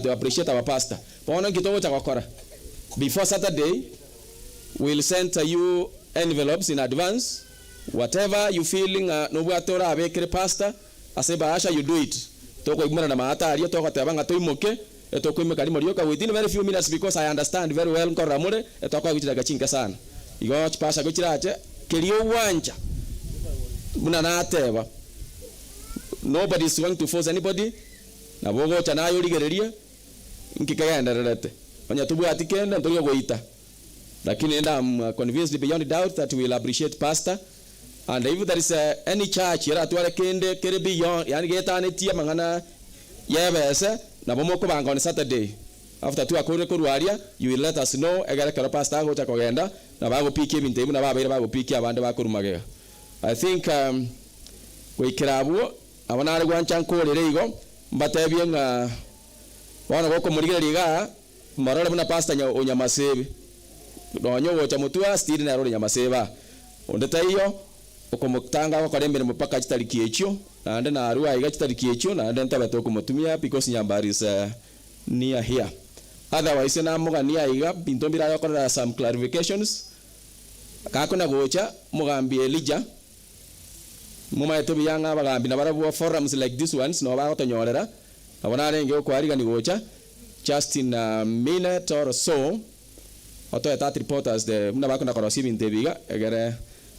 to appreciate our pastor. Bono nki togocha gokora? Before Saturday, we'll send you envelopes in advance, whatever you feel ng'a nobwate orabekere pastor ase ebahasha you do it. Tokoigumana na maate aria togoteba ng'a toimoke, etokoimoka rimo rioka within very few minutes because I understand very well nkorora more, etokoegwa chidakika chinke sana. Igo chibahasha gochirache, keria ogwancha buna nateba, nobody is going to force anybody, nabo ogocha naye origererie nki kegendererete. Onye tobwati kende ntori ogoita. Lakini rende am convinced beyond doubt that we will appreciate pastor and if there is any church eratware kende kere beyond yaani getanetie amang'ana yebese nabo mokobanga on Saturday after twakorire korwa aria you will let us know egere ekero pastor agocha kogenda nabo agopikia ebinto ebi buna babeire bagopikia abande bakorwa magega. I think goikera abwo nabo nare gwancha nkorere igo mbatebie ng'a bono gokomorigereria igaa Morore buna pastor nya o Nyamasebe. Nonya ogocha motwe aa still nere ore Nyamasebe aa. Onde taiyo okomotanga gokora emeremo mpaka chitariki echio, naende narue aiga chitariki echio naende ntobe tokomotumia because Nyambari is near here. Otherwise namoganie aiga binto mbire agokorera some clarifications, gakona gocha omogambi Elijah, momaete buya ng'a abagambi nabarabwo forums like this ones nabo bagotonyorera, nabo narenge okoarigani gocha. Just in a minute or so, otoe that report as the buna bakona korosia ebinto ebi iga egere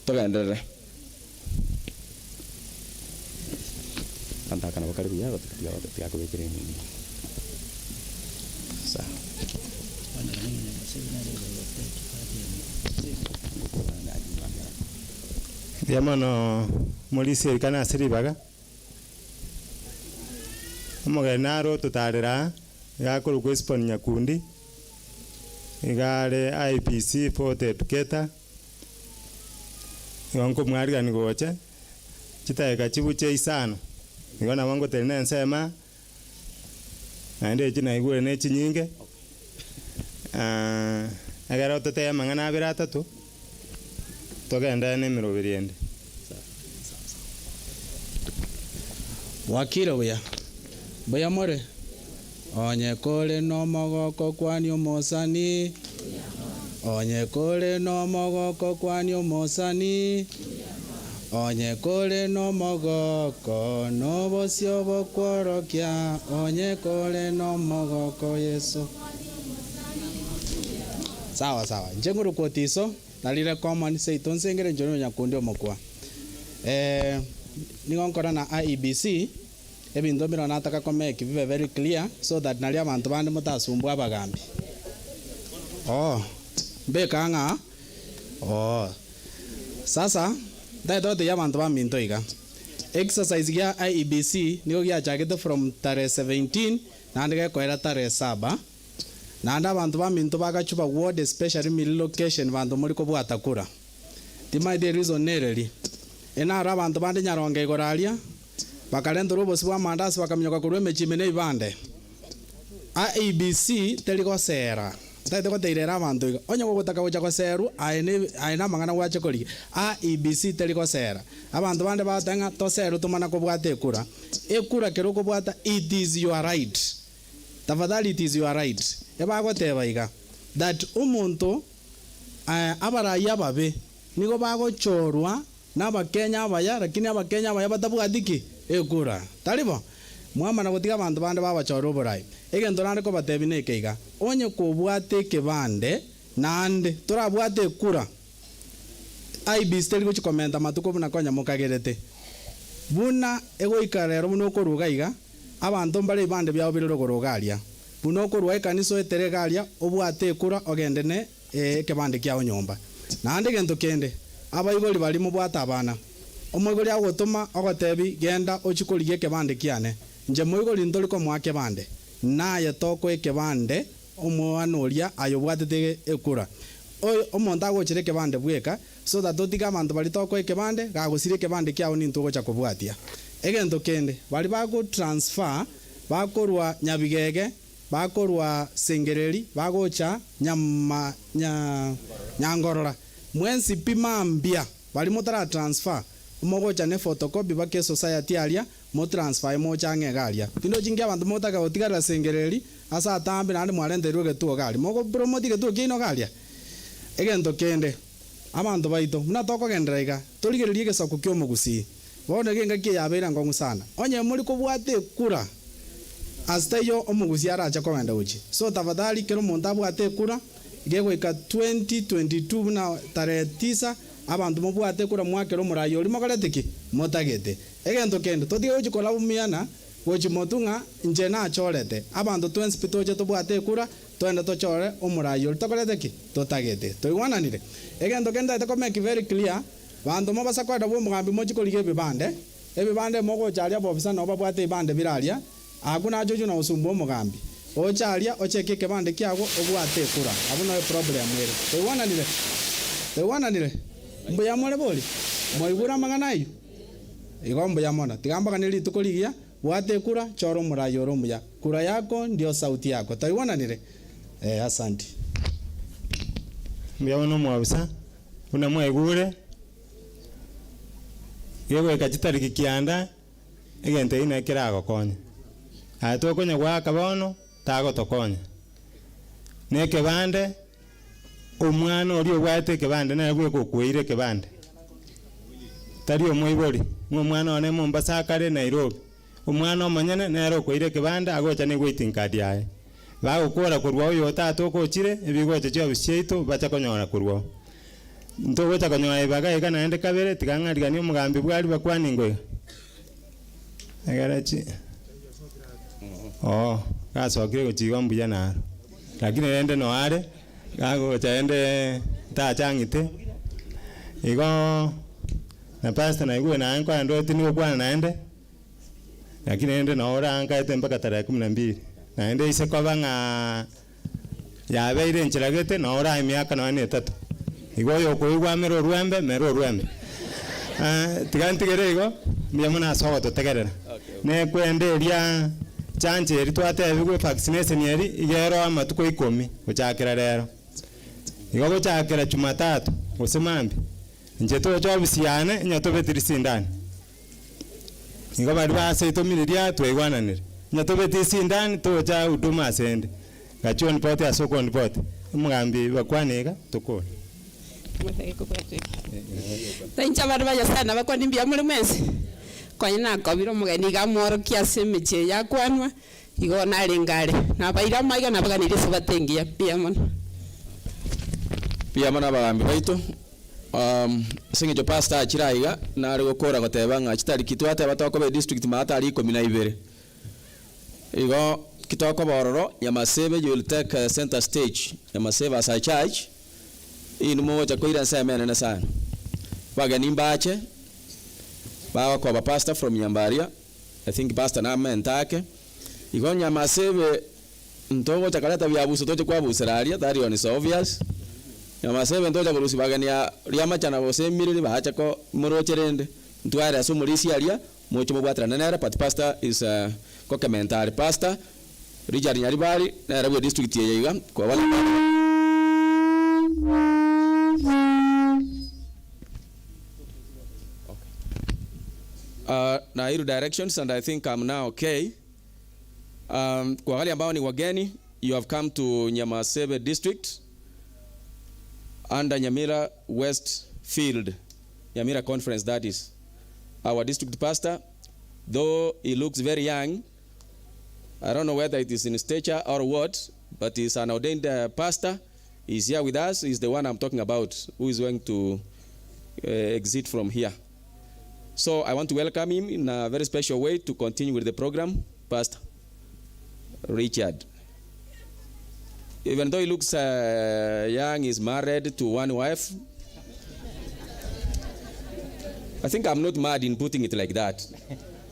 togenderere. Abanto aka nabo kare buya tiga tiga kobekera enini. Sawa. Mbuya mono morisia erikana ase ribaga. Omogeni nare ototarera aa, iga akorokwa Esiponi Nyakundi, iga are IEBC fourth educator, igo nkomwarigani gocha, chidakika chibuche isano, igo nabo ngotenena ensemo aa, naende echi naigure ne chinyinge, ekero ototebie amang'ana abere atato, togenderere na emeroberi ende. Bwakire buya? Mbuya more? Onye kore nomogoko kwania omosani, Onye kore nomogoko kwania omosani, Onye kore nomogoko nobosio bokworokia, Onye kore nomogoko Yeso. Sawa sawa, inche ngorokwa Otiso, narire common seito nsengere inche nonyakundi omokwa. Eh, nigo nkora na IEBC, ebinto mbire nataka ko make bibe very clear so that nario abanto bande motasumbue abagambi. Oh, mbeke ang'aa, oh. Sasa, ntagete gotebia abanto baminto iga, exercise gia IEBC nigo giachagete from tarehe 17 naende gekoera tarehe saba, Naende abanto baminto bagachuba ward especially Miri location banto mori kobwata kura. Timaeti ereason nereri. Enaro abanto bande Nyaronge igoro aria bakarenterwa obosi bwa amandasi bakaminyoka korwa emechie ime nebibande. IEBC teri gosera. Ntagete goteirera abanto iga. Onye gogotaka gocha goserwa aye ne aye namang'ana gwache korigia. IEBC teri gosera. Abanto bande bagoteba ng'a toserwe tomana kobwata ekura. Ekura kero okobwata it is your right. Tafadhali it is your right. Ebagoteba iga that omonto abarai ababe nigo bagochorwa na abakenya abaya lakini abakenya abaya batabwati ki? Ekura. Tari bo? Mwamana gotiga abanto bande babachore oborai. Egento nare kobatebia neke iga, onye kobwate ekebande naende torabwate ekura, IEBC teri gochi komenta amatuko buna konya mokagerete. Buna egoika rero buna okoruga iga, Abanto mbare ebibande biabo bire rogoro iga aria, buna okorua ekanisa oetere iga aria, obwate ekura ogende ne ekebande kiao nyomba. Naende egento kende, abaibori baria mobwate abana, omoibori agogotoma ogotebi, Genda ochie korigia ekebande kiane, inche moibori ntori komoa kebande, naye tokoa ekebande omwana oria aye obwatete ekura. Oyo omonto agochera ekebande bweka, so that totige abanto baria tokoa ekebande, gagosiria ekebande kiao nintwe ogocha kobwatia. Egento kende, baria bago transfer bakorwa Nyabigege, bakorwa Sengereri, bagocha Nyama nya Nyangorora, mwensi pi mambia baria motara transfer, mogocha ne photocopy baka esociety aria. Motransfae moche ang'e iga aria. Tindochi nki abanto motaka gotigarera sengereri ase atambe naende mwarenterwe egetuo iga aria. Mogopromote egetuo kiaino iga aria? Egento kende, abanto baito, buna tokogenderera iga, torigererie egesaku ki'omogusii. Bono iga engaki eye yabeire enkong'u sana. Onye mori kobwata ekura, ase taiyo omogusii arache kogenda gochia. So tafadhali kera omonto abwate ekura, gegoika 2022 buna tarehe tisa, abanto mobwate ekura mwakere omoraia oria mokorete ki? Motagete. Egento kende, totige gochia koraumiana gochia motwe ng'a inche nachorete. Abanto twensi pi toche tobwate ekura, toende tochore omoraia oria tokorete ki? Totagete. Toigwananire? Egento kende ntagete ko make very clear, banto mobasa koenda bw'omogambi mochie korigia ebibande, ebibande mogocha aria abofisa nabo babwate ebibande bire aria, akwo nache ochwe na gosumbua omogambi. Oche aria, ocheke ekebande kiago, obwate ekura. Abwo noo eproblem ere. Toigwananire? Toigwananire? Mbuya more bori? Mwaigure amang'ana ayio? Igo mbuya mono. Tiga mbaganie rituko rigiya, bwata ekura, chora omorai ore omuya. Kura yako ndio sauti yako. Twaigwananire? Eh, asanti. Mbuya mono omwabisa, buna mwaigure, gegoika chitariki kianda, egento ekio naki keragokonye. Aye tokonya goaka bono, tagotokonya. Na ekebande. Omwana oria obwate ekebande nere bweka okweire ekebande, tari omoibori, ng'a omwana one Mombasa akare Nairobi. Omwana omonyene nere okweire ekebande agocha ne waiting card yaye. Bagokora korwa oyo tata okochire, ebigocha chiofisi chiaito bacha konyora korwa oo. Ntogocha konyora ibaga iga naende kabere, tiga ng'ariganie omogambi bwari bakwanie ngoiga. Egere chi oo, gasokire gochia igo mbuya naro. Lakini rende noe are, gagocha rende tacha ang'ite, igoo na pastor naigure naye nkoenda tindi gokwana naende, lakini rende noo orankaete mpaka tarehe kumi na mbili. Naende ise koba ng'aa yabeire enchera gete, noo orae emiaka nonya na etato. Igo oyokoigwa amere orwembe, mere orwembe. Tiga ntigere igo, mbuya mono ase ogototegerera. Nekwenda eria chanjo eria twatebigwe vaccination eria, iga ero amatuko ikomi gochakera rero. Igo gochakera jumatatu gose mambia, inche toche ofisi yane onye tobetiri sindani. Igo baria basetomire riria twaigwananire, onye tobeti sindani tocha huduma asende. Gachia ondipoti ase okondipoti, omogambi bakwane iga, tokore. Inche abana ba Nyasae nabakwanie mbuya more mwensi? Konya nakobire omogeni iga amworokie ase emechie eye akwanwa, igo narenge are. Nabaire amaiga nabaganirie esabato engiya. Mbuya mono. Mbuya mono abagambi baito. Ase eng'encho pastor achire aiga, nare gokora goteba ng'a chitariki twateba tokoba edistrict maate aria ikomi na ibere. Igo ki tokoba ororo, Nyamasebe you will take centre stage, Nyamasebe as a church, inwe mogocha koira ensemo enene sana. Abageni mbache, bagokoba pastor from Nyambaria, I think pastor namente ake. Igo Nyamasebe ntogocha koreta biabuso toche kwabusera aria, that one is obvious. Nyamasebe ntocha korusia bageni aa riamachana gose emiriri bache ko moroche rende, ntware ase omorisia aria, Moche mobwaterane nere but pastor is gokementa are pastor Richard Nyaribari nere bwe district eye iga kwa wale Uh, Nairu directions and I think I'm now okay. Um, kwa wale ambao ni wageni, you have come to Nyamasebe district under Nyamira West Field, Nyamira Conference that is. Our district pastor, though he looks very young, I don't know whether it is in stature or what, but he's an ordained uh, pastor. He's here with us. He's the one I'm talking about who is going to uh, exit from here. So I want to welcome him in a very special way to continue with the program, Pastor Richard. Even though he looks uh, young, he's married to one wife. I think I'm not mad in putting it like that.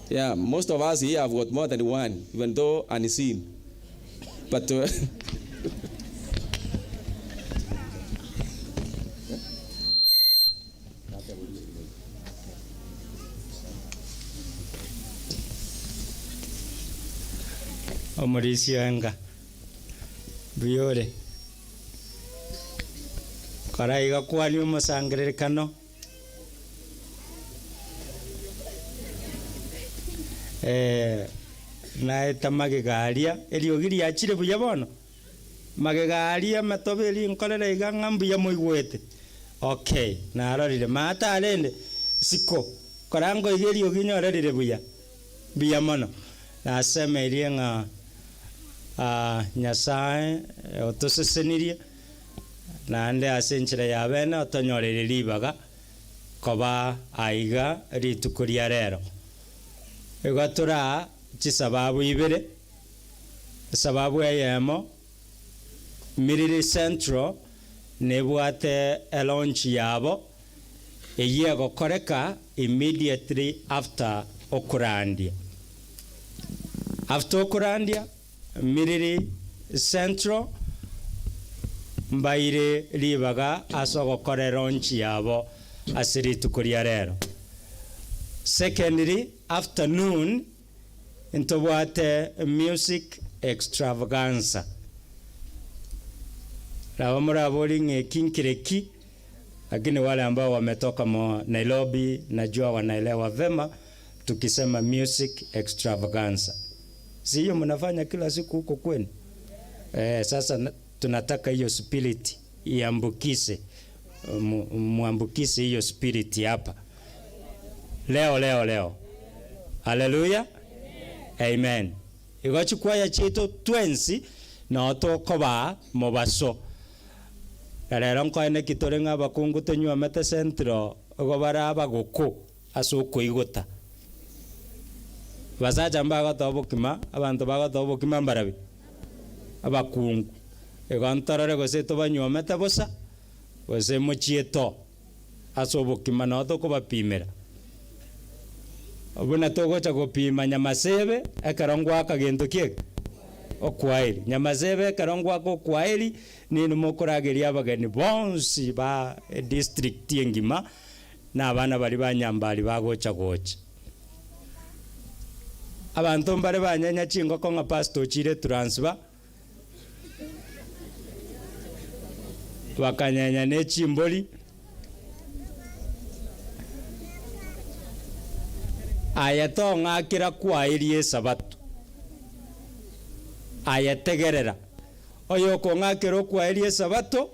Yeah, most of us here have got more than one, even though unseen. But uh, Omorisia enga, mbuya ore? Kora iga kwania omosangererekano. Eh, naeta magega aria, eriogi riachire buya bono? Magega aria emetobe eria nkorera iga ng'a mbuya moigwete. Okay, narorire. Maate arende, isiko, kora nkoiga eriogi nyore rire buya. Mbuya mono. Nasemeirie ng'a ah, Nyasae otosesenirie, naende ase enchera ya bene otonyoreire ribaga koba aiga rituko ria rero. Igo toraa chisababu ibere, esababu eyemo, Miriri Central nebwate elaunch yabo, eyio egokoreka immediately after okorandia. After okorandia, Miriri Central mbaire ribaga ase ogokora elaunch yabo ase rituko ria rero. Secondly, afternoon ntobwate music extravaganza. Nabo moraborie ng'a eki nkere ki, lakini wale ambao wametoka mo Nairobi najua wanaelewa vema tukisema music extravaganza. Si hiyo mnafanya kila siku huko kwenu? Eh, sasa tunataka hiyo spirit iambukize, muambukize hiyo spirit hapa leo leo leo. Haleluya, amen. Igo chikwaya chiaito twensi noo tokobaa mobaso. Na rero nkoeneki tore ng'a abakungu tonywomete Central igo bare abagoko ase okoigota. Abasacha mbagotoa obokima, abanto bagotoa obokima mbarabi? Abakungu. Igo ntorore gose tobanywomete bosa, gose mochie too ase obokima noo tokobapimera. Buna togocha gopima nyamasebe ekero ngoaka gento ki eke? Okwaeri. Nyamasebe ekero ngoaka okwaeri, ninwe mokorageria abageni bonsi ba edistrict engima, na abana baria ba Nyambari bagocha gocha. Abanto mbare banyenya chingoko ng'a pastor ochire etransfer, bakanyenya ne chimbori, aye tong'akera kwaeria esabato, aye tegerera, oyokong'akera okwaeria esabato,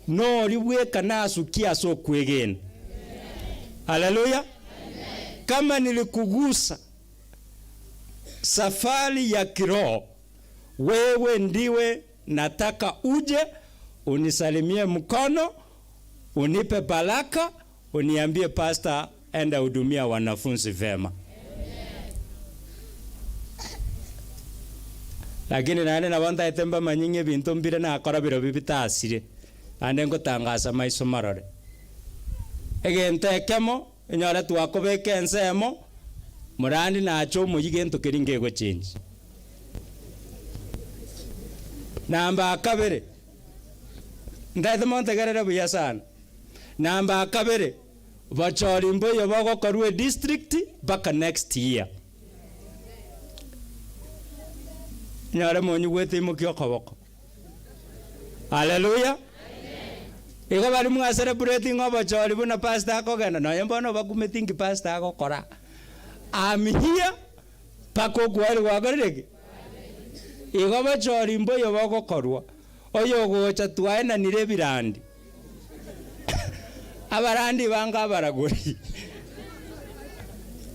Nori bweka nasukie ase okwegena. Haleluya! Kama nilikugusa safari ya kiroho, wewe ndiwe nataka uje unisalimie mkono, unipe baraka, uniambie pastor, enda hudumia wanafunzi vema. Lakini naende nabo ntaete mbamanye ng'a ebinto mbire nakora birobio bitasire, naende ngotangasa maiso marore. Egento ekemo, onyore twakobeka ensemo, morandi nache omoyie gento keria ngegochengi. Namba kabere, ntaete montegerere buya sana, namba kabere, bochori mboiyo bogokorwa edistrict mpaka next year. Nyore monyigwete imokia okoboko. Haleluya! Igo baria mwa celebrating obochori buna pastor akogenda, nonya bono obakumeti nki pastor agokora. I'm here mpaka okweri gwakorire ki? Igo bochori mboiyo bogokorwa, oyogocha twaenanire ebirandi. Abarandi bange abaragori,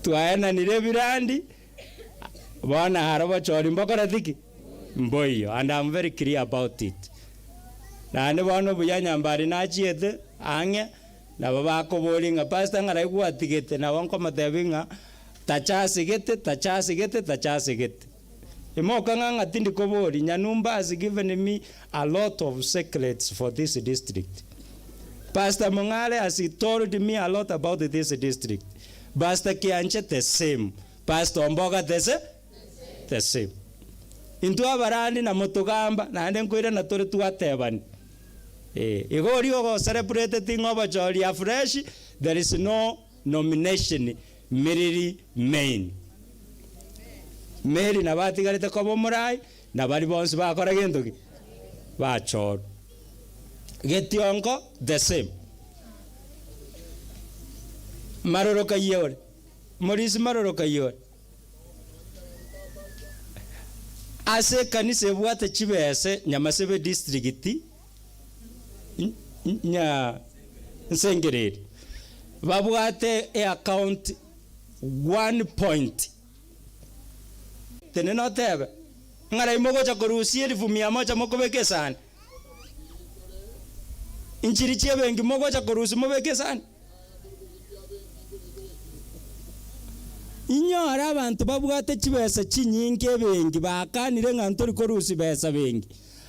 twaenanire ebirandi, bono aro bochori mbokoreti ki? Mboiyo, and am very clear about it. Naende bono buya Nyambari nachiete ang'e, nabo bakoboria ng'a pastor ng'arai gwatigete, nabo nkomotebia ng'a tacha asegete, tacha asegete, tacha asegete. Imokang'a ng'a tindi koboria, Nyanumba has given me a lot of secrets for this district. Pastor Mong'are has told me a lot about this district. Pastor Kianche the same. Pastor Omboga the se the same. Intwe abarandi namo togamba naende nkoirana tore twatebani. Eh, igo oria ogo celebrated ng'a obochori afresh, there is no nomination Miriri main. Mary nabo atigarete koba omorai, na baria bonsi bakora gento ki? Bachorwa. Getionko the same. Maroro kayie ore? Morisi maroro kayie ore? Ase ekanisa ebwate chibese Nyamasebe district nya Nsengereri babwate eaccount one point. Tenena otebe, ng'arai mogocha korusia elifu mia moja mokobeka esani? Inchiri chi'ebenki mogocha korusia mobeke esani? Inyore abanto babwate chibesa chinyinge ebenki bakanire ng'a ntori korusia besa benki.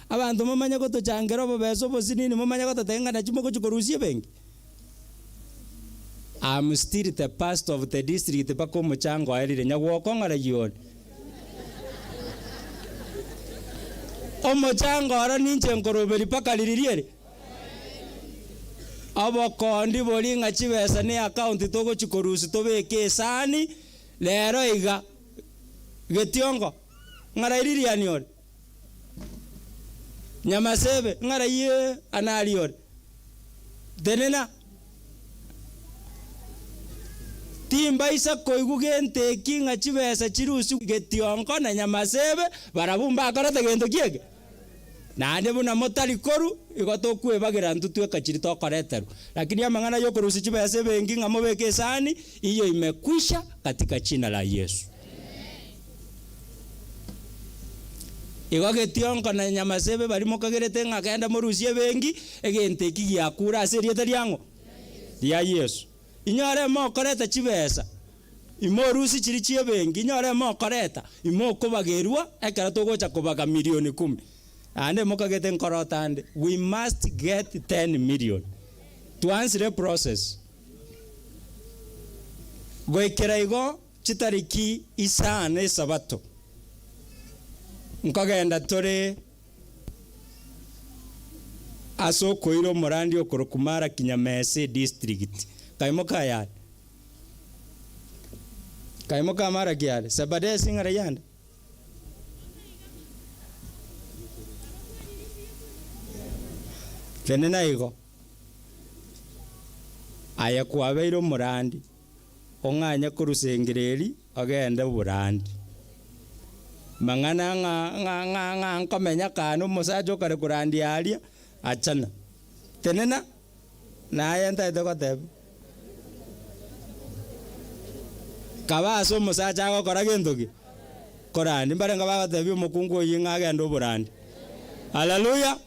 Abanto momanye gotochangera obobesa obosinini momanye gototebia ng'a nachi mogochia korusia ebenki. I'm still the pastor of the district mpaka omochango oerire nyagwoka ong'arayia ore. Omochango oro ninche nkoroberia mpaka ririri eri. Obokondi boria ng'a chibesa ne account togochia korusia tobeke esani, rero iga, Getiongo, ng'arai ririani ore? Nyamasebe, ng'arai anari ore? Tenena. Timbaisa koigwa gento eki ng'a chibesa chirusigwe Getiongo na Nyamasebe, barabwo mbakorete gento ki eke? Naende buna motari korwa, igo tokwebagera intwe tweka chiria tokoreterwa. Lakini amang'ana y'okorusia chibesa ebenki ng'a mobeke esani, iyo imekwisha katika jina la Yesu. Igo getionko na nyamasebe baria mokagerete ng'a genda morusie ebenki, egento eki giakure ase erieta riang'o? Ria Yesu. Inyore mokoreta chibesa. Imorusie chiria chi'ebenki, inyore mokoreta, imokobagerwa ekero togocha kobaga milioni kumi. Naende mokagete nkorota ande, we must get ten million. Twansire process. Goikera igo chitariki isano esabato, nkogenda tore ase okoira omorandi okorokwa Malaki Nyamese District. Kaimoka ayare. Kaimoka amaraki are Sebadesi ng'ara yande. Tenena igo, aye kwabeire omorandi, ong'anye korwa Sengereri ogende oborandi. Mang'ana ng'a ng'a ng'a ng'a nkomenya kane omosacha okare korandia aria, achana. Tenena. Naye ntaete goteba, Kaba ase omosacha agokora gento ki? Korandi. Mbarenge bagotebia omokungu oyio ng'a agende oborandi. Haleluya!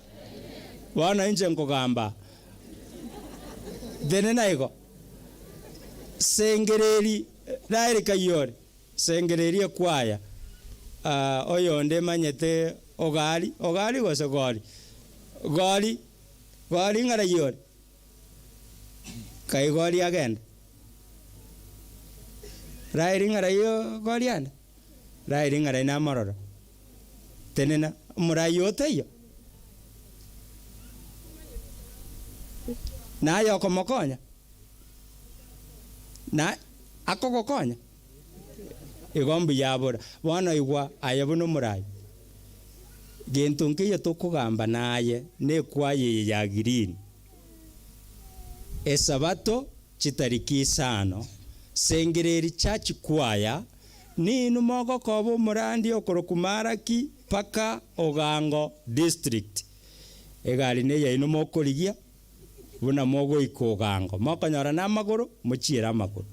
Bono inche nkogamba, tenena igo, sengereri Raeli kayio ore, sengereri ekwaya, oyonde emanyete Ogari, Ogari gose Gori? Gori. Gori ng'arayia ore? Kai gori agende? Raeli ng'arayia gori ande? Raeli ng'arai namororo. Tenena, omorai oo taiyo? Naye okomokonya? Na akogokonya? Igo mbuya abora. Bono igwa aye buna omorai. Gento nkeiyo tokogamba naye nekwaya eye ya green. Esabato chitariki isano, Sengereri Church Choir, ninwe mogokoba omorandi okorokwa Malaki mpaka Ogango District. Egari neyaino mokorigia. Buna mogoika ogango, mokonyora namagoro, mochiere amagoro.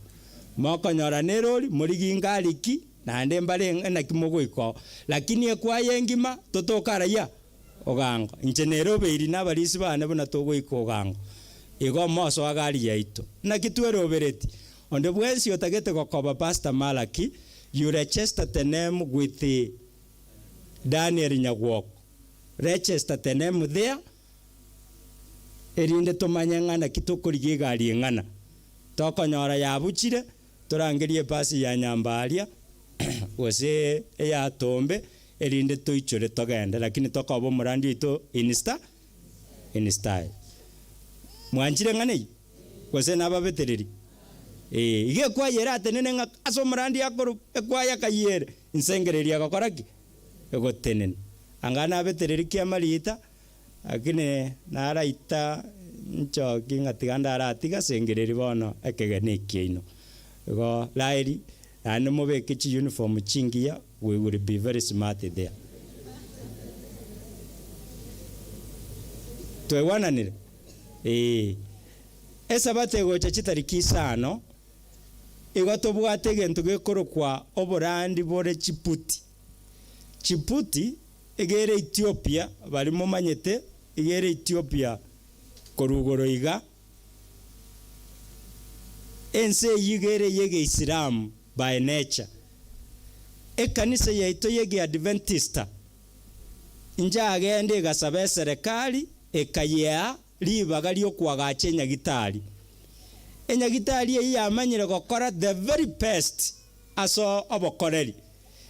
Mokonyora nerori, morigie ngari ki, naende mbare naki mogoika oo. Lakini ekwaya engima, totoke araiya ogango. Inche nere obeiri na abarisi bane buna togoika ogango. Igo mosoa gari yaito. Naki twerobereti? Onde bwensi otagete gokoba Pastor Malaki, you register the name with Daniel Nyagwoko. Register the name there. Erinde tomanye ng'a naki tokorigia egari eng'ana. Tokonyora yabuchire, torangerie ebasi ya Nyambaria, gose eya Tombe, erinde toichore togende, lakini tokoba omorandi oito in sta in style. Mwanchire eng'ana eyio? Gose nababetereri? Ee, iga ekwaya eratenene ng'a ase omorandi akorwa, ekwaya kayia ere, insengereria egokora ki? Egotenena. Anga nabetereri ki amarita, Lakini naraita nchoki ng'a tiga ndaratiga ase engereri bono ekegena ekiaino. Igo Raeli, naende mobeke chiuniform chingiya, we will be very smart there. Twaigwananire? Ee. Esabato egocha chitariki isano, igo tobwate egento gekorokwa oborandi bore chiputi. Chiputi iga ere Ethiopia, baria momanyete, iga ere Ethiopia korwa igoro iga. Ense eyio iga ere y'Egeisilamu by nature. Ekanisa yaito y'Egeadventista inchagende egasaba eserekari ekayea ribaga ri'okoagacha enyagitari. Enyagitari eyio yamanyire gokora the very best ase obokoreri.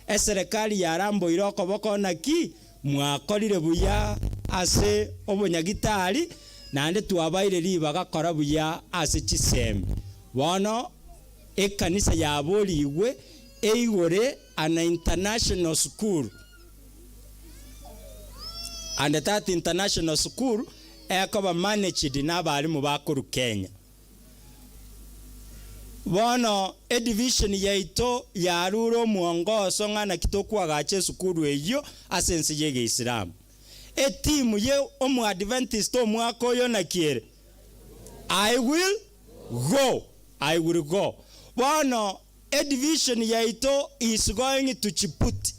Eserekari yaramboire okoboko naki mwakorire buya ase obonyagitari naende twabaire ribaga kora buya ase chisemi. Bono ekanisa yaborigwe eigore an international school and that international school ekoba managed nabarimu bakorwa Kenya. Bono edivision yaito yarure omwongoso ng'a naki tokoagacha esukuru eyio ase ense y'Egeisilamu. Etimu ye Omoadventist omwaka oyo naki ere? I will go, I will go. Bono edivision yaito is going to Djibouti.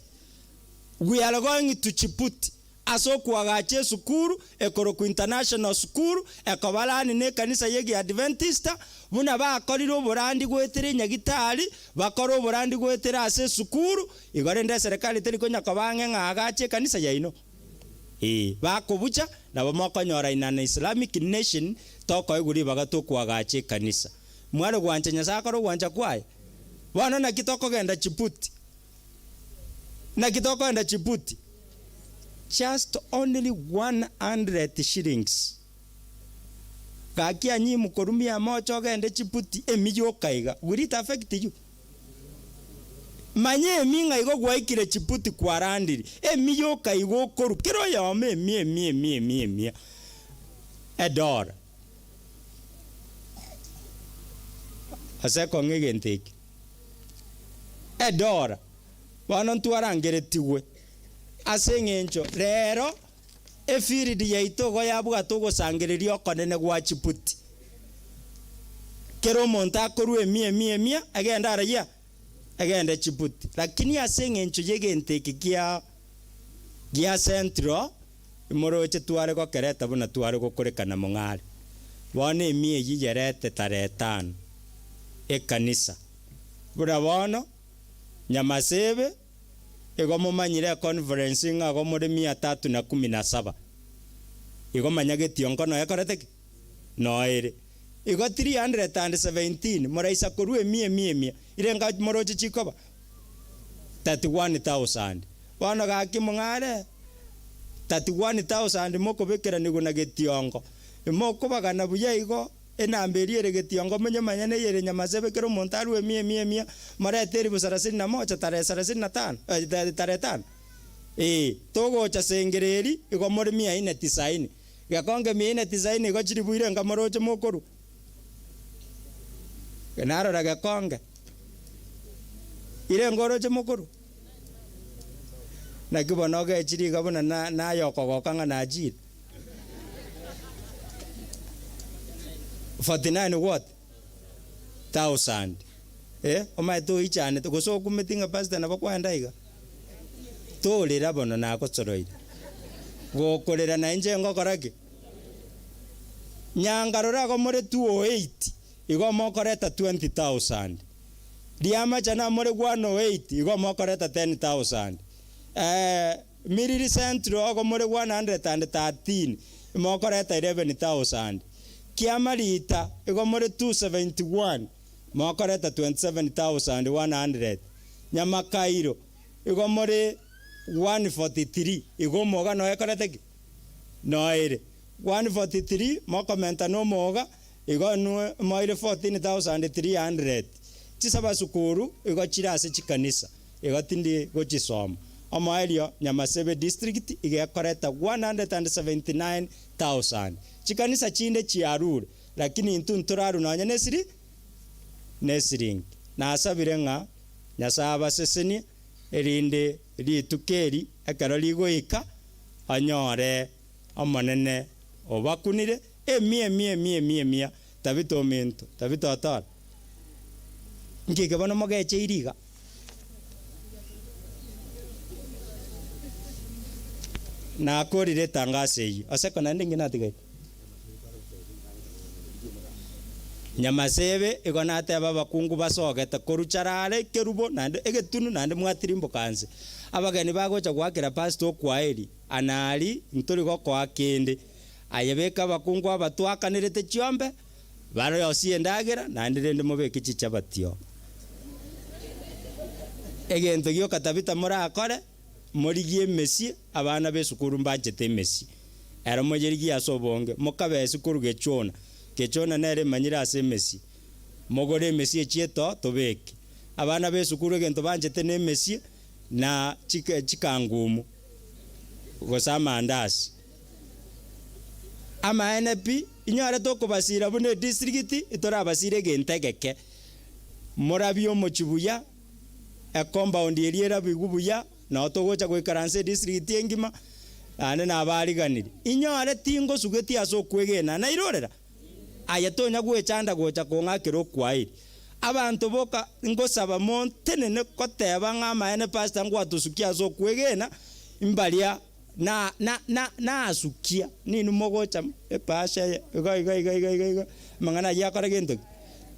We are going to Djibouti. Ase okoagacha esukuru ekorokwa International School ekobarani nekanisa y'Egeadventista, buna bakorire oborandi goetera enyagitari, bakore oborandi goetera ase esukuru, igo rende eserekari teri konya koba ang'e ng'a agache ekanisa yaino. Ee, bakobucha, nabo mokonyora in an Islamic nation tokoegwa ribaga tokoagacha ekanisa. Mware gwancha Nyasae akore ogwancha kwaye? Bono naki tokogenda Djibouti? Naki tokoenda Djibouti? Just only 100 shillings. Gaki anyimu korumia amaocho ogende Djibouti emi yoka iga, will it affect you? Manya emi ng'a igo gwaikire Djibouti kwarandiri, emi yoka iga okorwa kera oyomo emi emi emi emi emia edora. Ase ekong'a egento eke. Edora, bono ntwarangeretigwe, ase eng'encho rero efield yaito igo yabwate ogosangereria okonene gwa chibuti. Kera omonto akorwa emia emia emia agende arayia agende chibuti. Lakini ase eng'encho y'egento eke kia gia central, moroche tware gokereta buna tware gokorekana mong'are. Bono emia eyio yerete tarehe tano ekanisa. Buna bono, Nyamasebe, igo momanyire econference ng'a igo more mia tatu na kumi na saba. Igo manya getionko noyo ekorete ki? Noyo ere. Igo 317 moraisa korwa emia emia emia, irenga moroche chikoba? 31,000. Bono gaki mong'are 31,000 mokobekeranigwa na getiongo, imokobagana buya igo. Enamba eria ere getiongo monyemanye neyere nyamasebe kera omonto arue emia emia emia, morete elifu sarasini na moja tarehe sarasini na tano, tarehe tano. Ee, togocha sengereri igo more mia ine tisaini. Gekonge mia ine tisaini igo chilifu irenga moroche mokorwa? Narora gekonge. Irenga oroche mokorwa? Naki bono ogechire iga buna na naye okogoka ng'a nachire. 49 what? Thousand. Eh, omanyete oichanete gose okumeti ng'a pastor nabo kwaenda iga? Torera bono nagochoroire. Gokorera na inche ngokora ki? Nyangarora igo more 208 igo mokoreta 20,000. Riamacha namore 108 igo mokoreta 10,000. Eh. Miriri Central ogo more 113 mokoreta 11,000, Kiamarita igo more 271 mokoreta 27,100, Nyamakairo igo more 143 igo omoga noyo ekorete ki? Noyo ere 143 mokomenta nomoga igo inwe moire 14,300. Chisabasukuru igo chire ase chikanisa. Igo tindi gochisoma. Omoerio Nyamasebe district iga ekoreta 179,000. Chikanisa chinde chiarure, lakini intwe ntorarue nonya nesiri nesiringi. Nasabire ng'a Nyasae abasesenie, erinde rituko eri ekero rigoika onyore Omonene. Obakunire emia emia emia emia emia, Tabita ominto, Tabita otora. Nki eke bono mogecheiri iga? Nakorire etangaso eyio, ase naende inki natigaire? Nyamasebe igo nateba abakungu basogete korwa charare ekerubo naende egetunu naende mwatirimboka nse. Abageni bagocha goakera pastor okwaeri, anari ntori gokoa kende. Aye beka abakungu aba twakanerete chiombe, barosie endagera naende rende mobeke chichabati oo. Egento gioka Tabitha morakore, Morigie emesie, abana b'esukuru mbanchete emesie. Ero moyerigie ase obonge, mokabe esukuru gechona. Gechona nere emanyire ase emesie. Mogore emesie echie etoo, tobeke. Abana b'esukuru egento banchete nemesie na chikangumu, gose amandasi. Amaene pi, inyore tokobasira buna edistrikiti, itorabasire egento egeke. Morabie omochie buya. Ecompound eria erabigwe buya, nao togocha goikaransa edistrict engima, naende nabariganirie. Inyore tingosugetie ase okwegena, nairorera, aye tonya gwechanda gocha kong'akera okwaeri. Abanto boka ngosaba montenene koteba ng'a amaene pastor ngwatosukia ase okwegena, mbaria na na na nasukia, ninwe mogocha epasha eye iga iga iga iga iga iga, amang'ana ayio akore gento ki?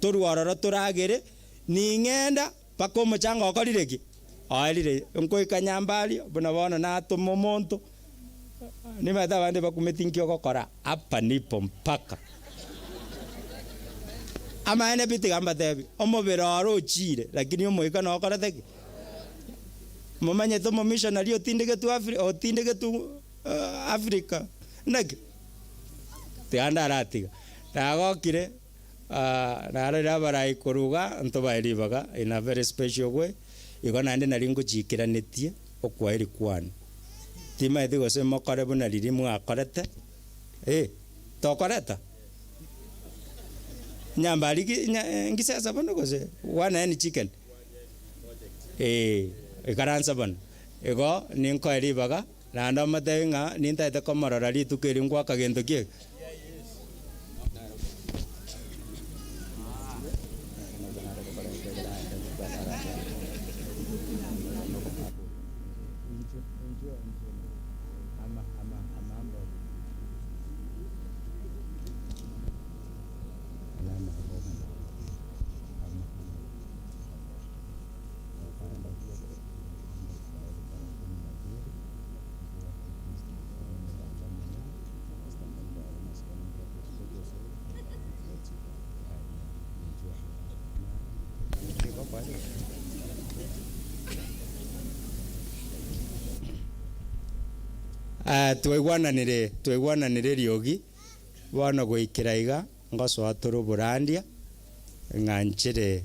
Torwe ororo toragere. Ning'enda mpaka omochango okorire ki? Oerire. Nkoika nyamba aria, buna bono natoma omonto, nimanyete abande bakumeti nki ogokora, hapa nipo mpaka. Amaene pi tiga mbatebi, omobere oro ochiire, lakini omoika nokorete ki? Momanyete omomissionary otindegetwe Afri otindegetwe Africa, naki? Tiga ndaratiga. Nagokire. Narorire abarai korwa iga ntobae ribaga in a very special way, igo naende nari ngochiikeranetie okwaeri kwane. Timaeti gose mokore buna riria mwakorete, eh, tokoreta? Nyambari ki nya ngisesa bono gose one hen chicken? Eh, ikaransa bono. Igo ninkoe ribaga Naende omotebi ng'a nintaete komorora rituko eri ngwaka gento ki eke. Twaigwananire, twaigwananire eriogi, bono goikera iga, ngosoa tore oborandia, ng'a nchere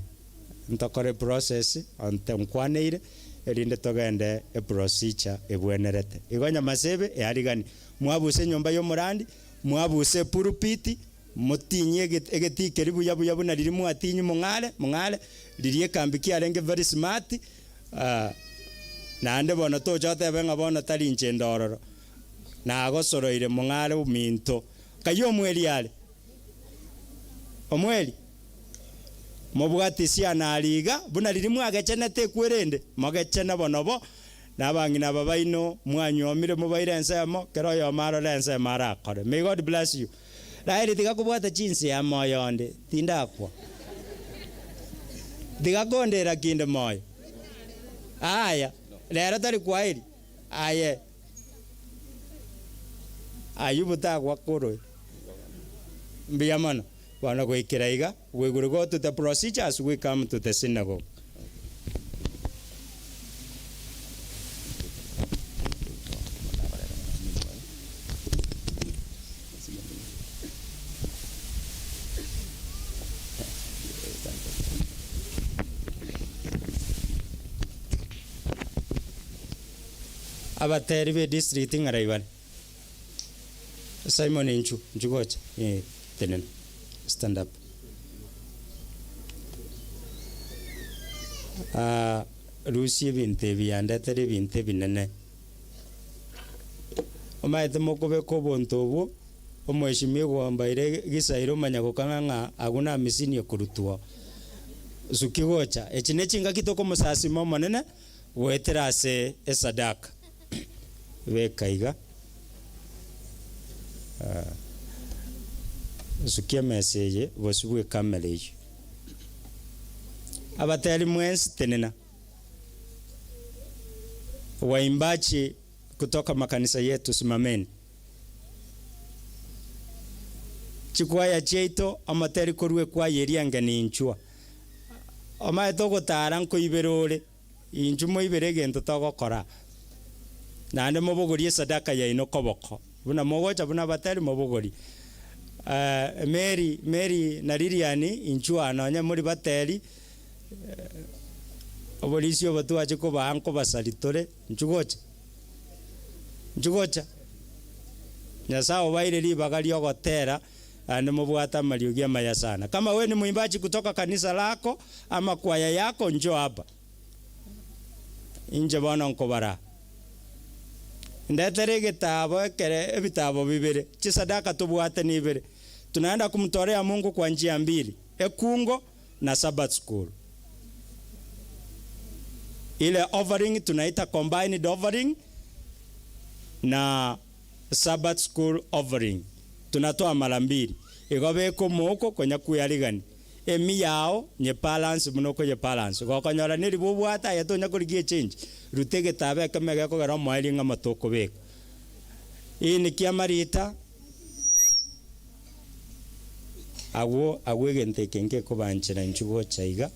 ntokore eprocess, onte nkwaneire, erinde togende eprocedure ebwenerete. Igo Nyamasebe eariganie, mwabuse enyomba ya omorandi, mwabuse epulpit, motinyie ege egetii keria buya buya buna riria mwatinyia mong'are mong'are, riria ekambi kiarenge very smart, naende bono tocha otebe ng'a bono tari inche inde ororo, nagosoroire mong'are ominto. Kayio omweri are? Omweri? Mobwatisia nari iga, buna riria mwagechenete ekwerende, mogechene bono bo, na abang'ina aba baino mwanyuomire mobaire ensemo, kera oyomo arore ensemo arakore. May God bless you. Raeli tiga kobwata chinsia moyo onde, tindakwa. Tiga kondera kinde moyo. Aya, rero tari kwaeri, aye Ayubu tagwa korwa. Mbuya mono. Bono goikera iga, we will go to the procedure as we come to the synagogue. Abateri be district ng'arai bare? Simon inchu, inchu gocha, eh, tenena, stand up. Ah, rusia ebinto ebi yandetere ebinto ebinene. Omanyete mokobeka obonto obwo. Omweshimiwa ombaire gisairo omanya gokang'a ng'a agwo namisini ekorutwa suki gocha. Echi ne chingaki tokomosasima Omonene goetera ase esadaka. Beka iga. Sukia emesa eye bosio bw'ekamera eyio. Abateri mwensi tenena. Waimbaji kutoka makanisa yetu simameni. Chikwaya chiaito amateri korwa ekwaya eria engeni inchwa. Omanyete ogotara nkoibera ore, inchu moibere egento togokora. Naende mobogorie esadaka yaino koboko, buna mogocha buna abateri mobogorie. Mary, Mary na Lilian inchwa nonye mori bateri, oborisia obo twache kobaa nkobasari tore, inchu gocha. Inchuo gocha. Nyasae obaire ribaga ri'ogotera, naende mobwate amariogi amaya sana. Kama wewe ni mwimbaji kutoka kanisa lako ama kwaya yako, njoo hapa. Inche bono nkobaraa. Ndetere egetabo ekere ebitabo bibere, chisadaka tobwate nibere. Tunaenda kumtolea Mungu kwa njia mbili, ekungo na Sabbath school. Ile offering tunaita combined offering na Sabbath school offering. Tunatoa mara mbili. Igo beka omouko konya kwearigania. Emi yao nye balance buna okoye balance. Gokonyora neribu obwate aye tonya korigia echange. Ruta egetabo ekemo egekogera omoerio ng'a amato okobeka. Hii ni kiamarita. Agwo agwo egento eke ngekobanchera inchuo gocha iga,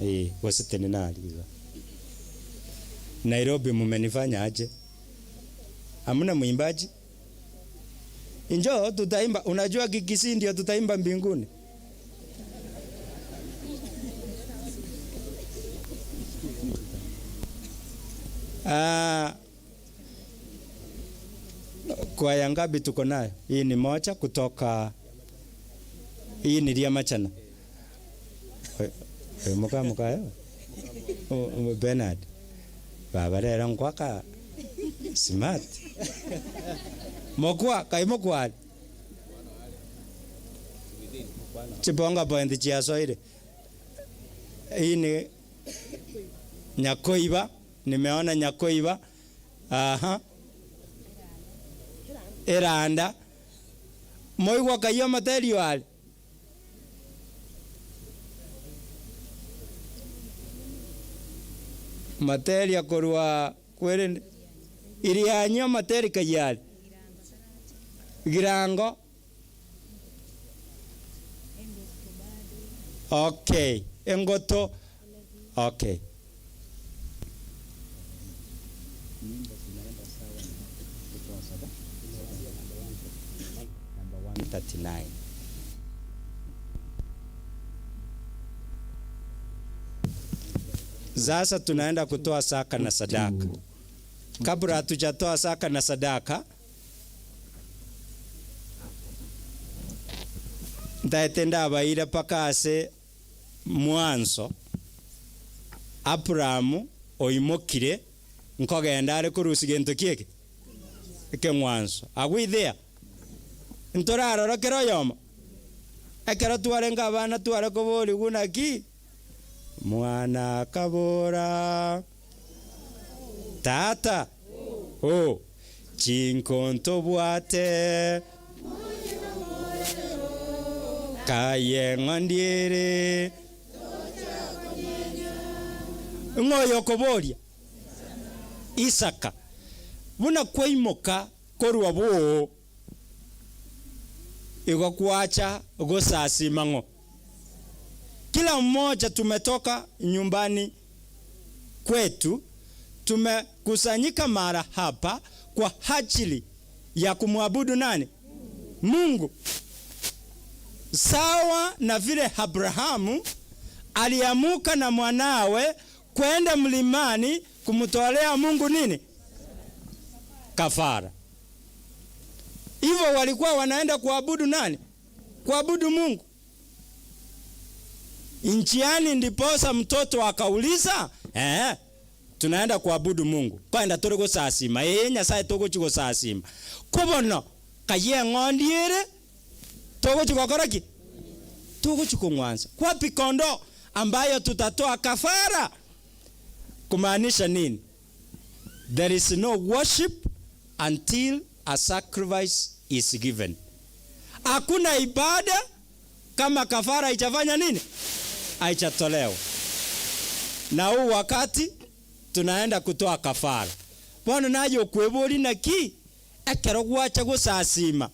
eh, gose tenena aria iga. Nairobi mumenifanya aje? Hamuna mwimbaji? Njoo tutaimba, unajua Kikisii ndio tutaimba mbinguni. Ah, Kwaya ngapi tuko nayo? Hii ni moja kutoka hii ni ria machana. Muka mukayo. Bernard. Baba rero nkwaka smart. Mokwa kai mokwari. Chibonga point chiasoire. Hii ni Nyakoiba, nimeona Nyakoiba. Aha. Eranda. Moigwa kayio amaterio are? Materia korwa kwerende Irianyi amateri kayio are? Girango. Okay, engoto. Okay. Number 139. Sasa tunaenda kutoa saka na sadaka. Kabla hatujatoa saka na sadaka, ntaete ndabaire mpaka ase Mwanso, Aburaamu oimokire nkogenda are korusia gento ki eke? Ekeng'wanso. Are we there? Ntorarora kera oyomo? Ekero twarenge abana tware koborigwa naki? Mwana akabora, Tata, oh, chinko ntobwate, kaye ng'o ndiere. Ng'o oyo okoboria? Isaka. Buna kwaimoka korwa boo, igo gwacha gosasima ng'o? Kila mmoja tumetoka nyumbani kwetu, tumekusanyika mara hapa kwa ajili ya kumwabudu nani? Mungu. Sawa na vile Abrahamu aliamuka na mwanawe kwenda mlimani kumtolea Mungu nini? Kafara. Hivyo walikuwa wanaenda kuabudu nani? Kuabudu Mungu. Njiani ndiposa mtoto akauliza, eh, tunaenda kuabudu Mungu. Kwenda turi gosasima. Ee Nyasaye togochi gosasima. Ko bono. Kayia eng'ondi ere, togochia gokora ki? Togochia kong'wansa. Wapi kondoo ambayo tutatoa kafara? Kumaanisha nini? There is no worship until a sacrifice is given. Hakuna ibada kama kafara haijafanya nini? Haijatolewa. Na huu wakati tunaenda kutoa kafara. Bono naye okweboria naki ekero gwacha gosasima,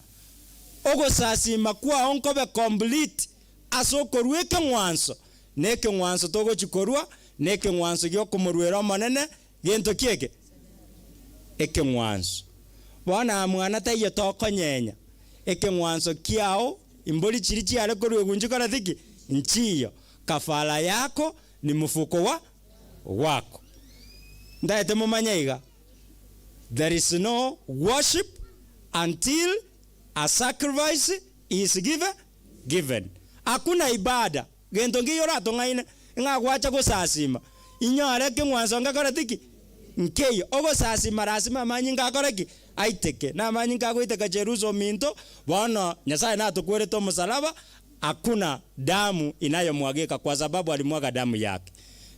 ogosasima kwao nkobe complete ase okorua ekeng'wanso, na ekeng'wanso togochia korua nekeng'wanso gi'okomoruera Omonene, gento ki eke? Ekeng'wanso. Bono aa mwana taiyo tokonyenya, ekeng'wanso kiao, imbori chiria chiare koruegwa nchikorete ki? Nchiyo. Kafara yako ni mfuko wa wako. Ntagete momanye iga, there is no worship until a sacrifice is give given. Hakuna ibada, gento nkeiyo oratong'aine ng'a gwacha gosasima, inyore ekeng'wanso ngekoreti ki? Nkeiyo. Ogosasima lasima amanyinga akore ki? Aiteke. Na amanyinga agoiteka Jerusa ominto, bono Nyasaye natokwerete omosalaba, Hakuna damu inayomwagika kwa sababu alimwaga damu yake.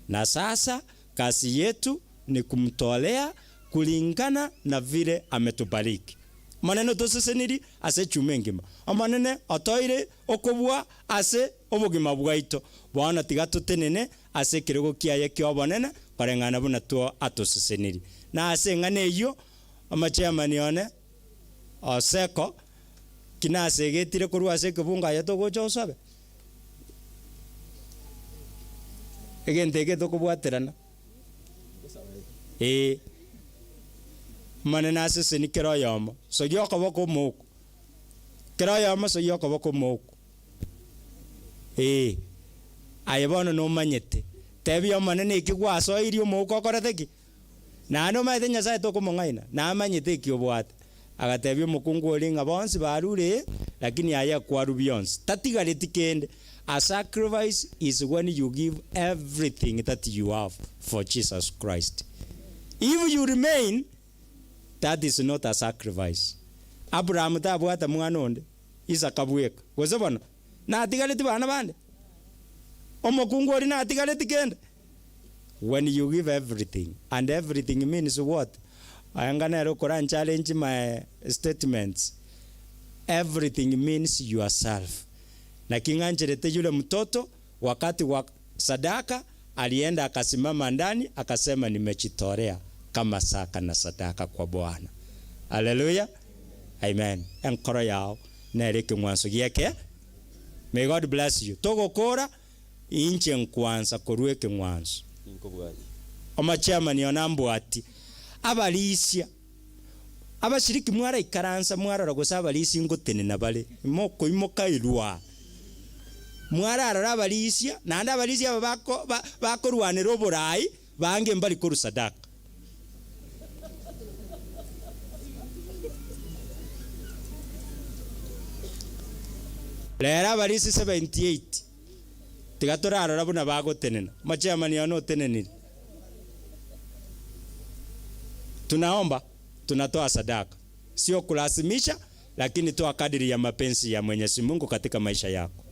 Na sasa kazi yetu ni kumtolea kulingana na vile ametubariki. Omonene otosesenirie ase echuma engima. Omonene otoire okobua ase obogima bwaito. Bono tiga totenene ase ekerogo kiaye ki'obonene koreng'ana buna two atosesenirie. Na ase eng'ana eyio omochairman one Oseko, Ki nasegetire korwa ase ekebungo aye togocha osobe? Egento eke tokobwaterana. Ee. Omonene aseseni kera oyomo, sogia okoboko omouko. Kera oyomo sogia okoboko omouko. Ee. Aye bono nomanyete. Tebia Omonene eki gwasoirie omouko okorete ki? Naende omanyete Nyasae tokomong'aina, namanyete eki obwate. Agatebia omokungu oria ng'a bonsi barure ee, lakini aye kwarwa bionsi, tatigareti kende. A sacrifice is when you give everything that you have for Jesus Christ. If you remain, that is not a sacrifice. Abraham tabwate mwana onde, Isaka bweka. Gose bono, natigareti bana bande? Omokungu oria natigareti kende? When you give everything, and everything means what? Aye nere okora challenge my statements. Everything means yourself. Naki ng'ancherete yule mtoto wakati wa sadaka alienda akasimama ndani akasema nimejitolea kama saka na sadaka kwa Bwana. Haleluya. Amen. Enkoro yao nere ekeng'wanso gieke. May God bless you. Togokora Inche nkwansa korua ekeng'wanso. Omochairman one ambwatie. Abarisia, abashiriki mwaraikaransa mwarora gose abarisia ngotenena bare, mokoimoka irwa. Mwararora abarisia, naende abarisia aba bako ba bakorwanera oborai, bange mbari korwa sadaka. Rero abarisia 78. Tiga torarora buna bagotenena. Omochairman one otenenire. Tunaomba, tunatoa sadaka. Sio kulazimisha, lakini toa kadiri ya mapenzi ya Mwenyezi Mungu katika maisha yako.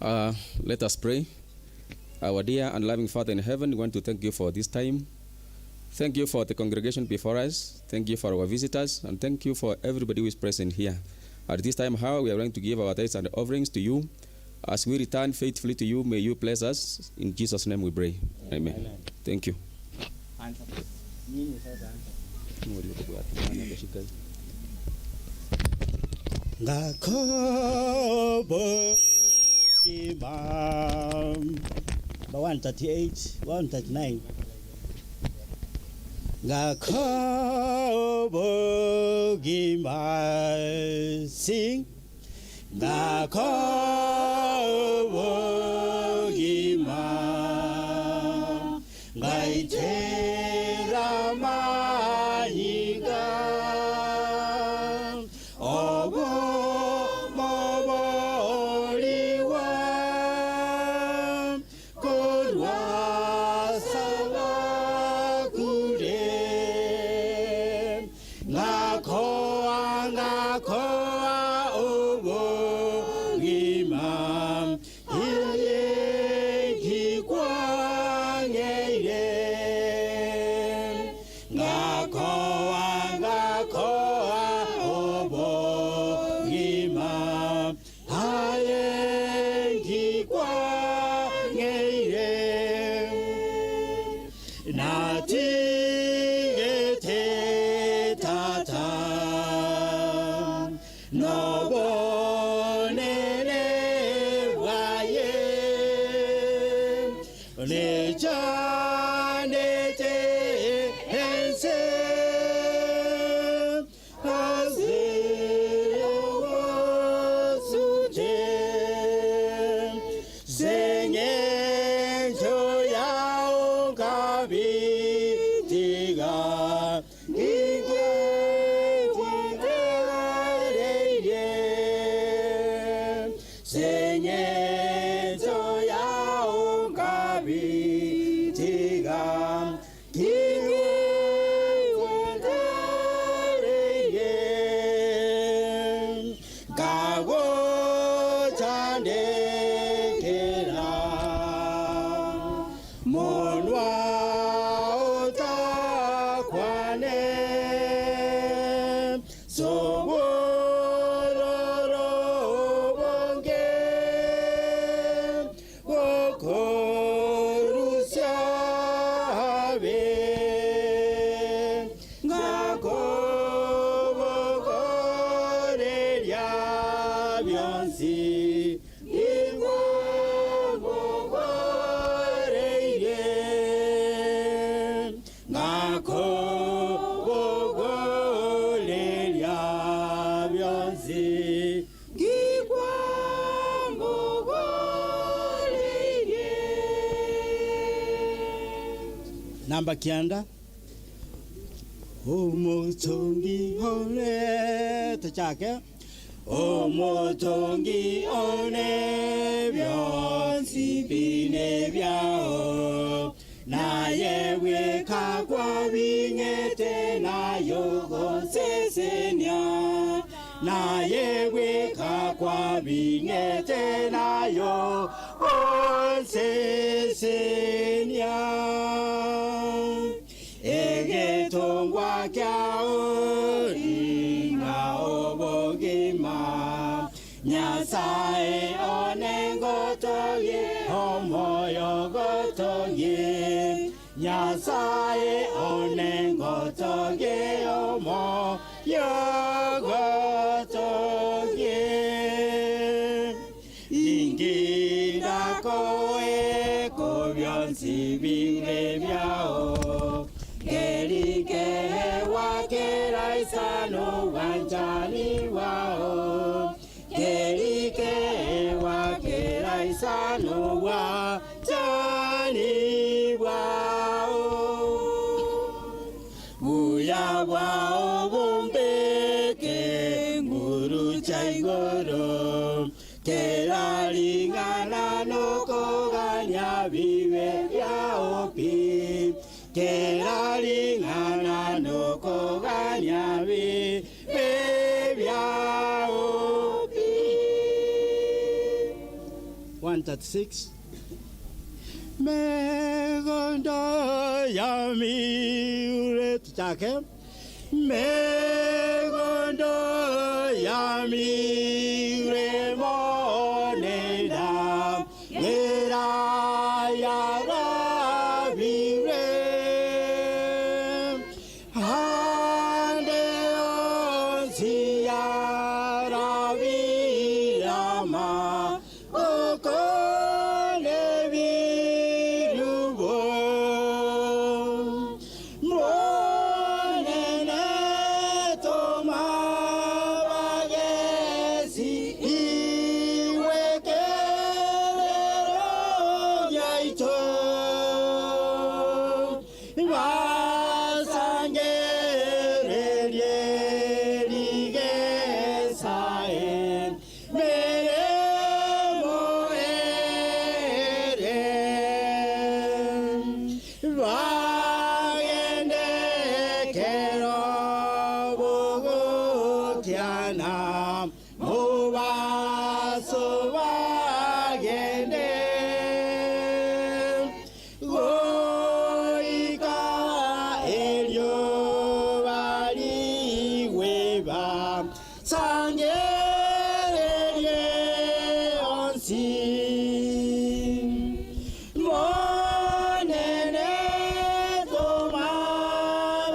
Uh, let us pray. Our dear and loving Father in heaven, we want to thank you for this time. Thank you for the congregation before us. Thank you for our visitors. And thank you for everybody who is present here. At this time, how we are going to give our tithes and offerings to you. As we return faithfully to you, may you bless us. In Jesus' name we pray. Amen. Amen. Thank you. Ngakho Ba 138, 139. Ngakho bogima sing Ngakho bogima Ngaithera manyika Obo moboliwa Korwa sabakure. kwane Sobororo obonge Gokorusia be Ngakobogoreria bionsi Ingwabogoreire Ngakobogoreria bionsi Ngigwambogoreire Namba kianda Umutungi one tuchake Umutungi one byonsi bine byao Naye weka kwa bingete nayo gosesenia Naye weka kwa bingete nayo gosesenia Egetongwa kyao inga obogima Nyasaye onengotoye omoyo gotoye Nyasaye onengotoye omoyo gotoye Inginda koe kobyonsi bire byao Kerike wakeraisano wanjani wao Kerike wakeraisano wanjani wao Buya bwao bumbeke nguru chaigoro Keralingana nokoganya bibe byaopi Keralingana nokoganya bibe byaopi 136 Megondo ya miure tuchake Megondo ya miure moneda Gera ya rabire Hande onsi ya rabirama Okone birubo Monene toma bagesi Iwekelero byaito Basangererie rigesae Meremo ere Bagende kero bogotiana Mubaso bagende Goika elio baliweba Sangererie onsi Monene toma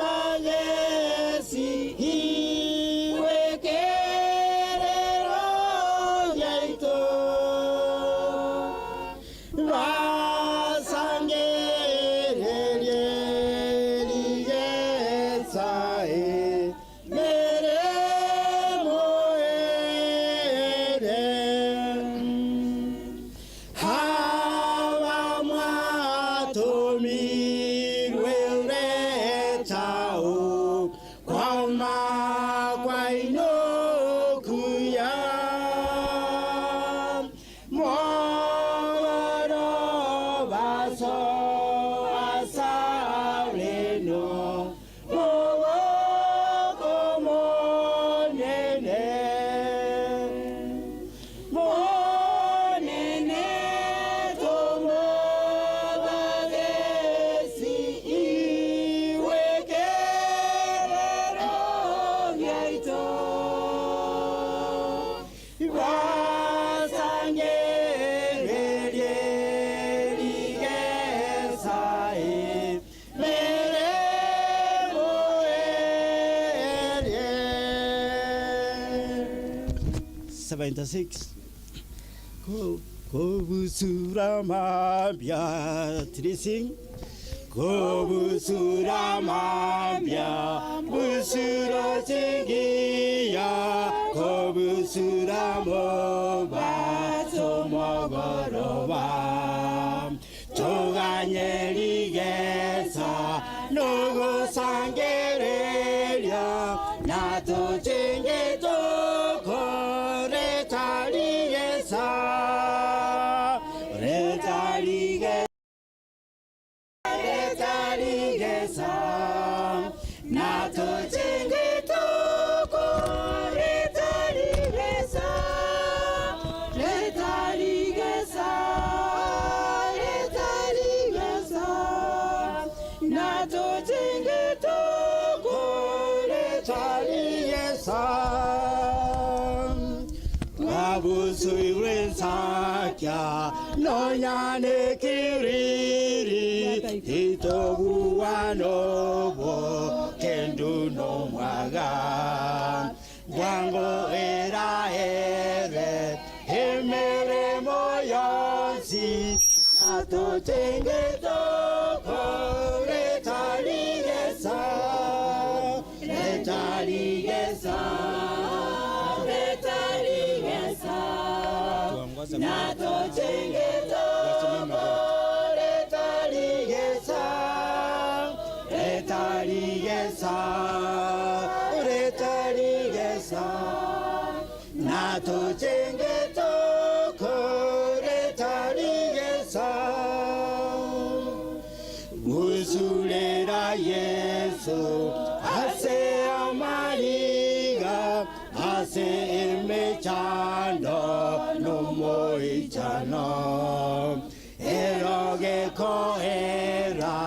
bagesi Iwekerero byaito Basangererie rigesae Meremo ere Hawa mwatomirwe uretao Kwama kwainokuya Moro baso asareno Mowoko monene Monene tomo bagesi iwekerero. 76. Kobusura mambia, trising. Kobusura mambia, busuro chingiya, kobusura mobaso mogoroba. Toganyerigesa, nogosangereria, natochinge tokoretarigesa, retarigesa. Retarigesa, natochinge toko retarigesa, retarigesa, retarigesa, natochinge toko retarigesa. Wabusuiwensakya nonyane kiriri itobuwanobo kendu no mwaga bwango era ere emirimo yonsi natotenge toko retarigesa retarigesa retarigesa natotenge toko retarigesa retarigesa retarigesa natotenge toko retarigesa Usulera Yesu ase amariga ase emechando nomoichano eroge koera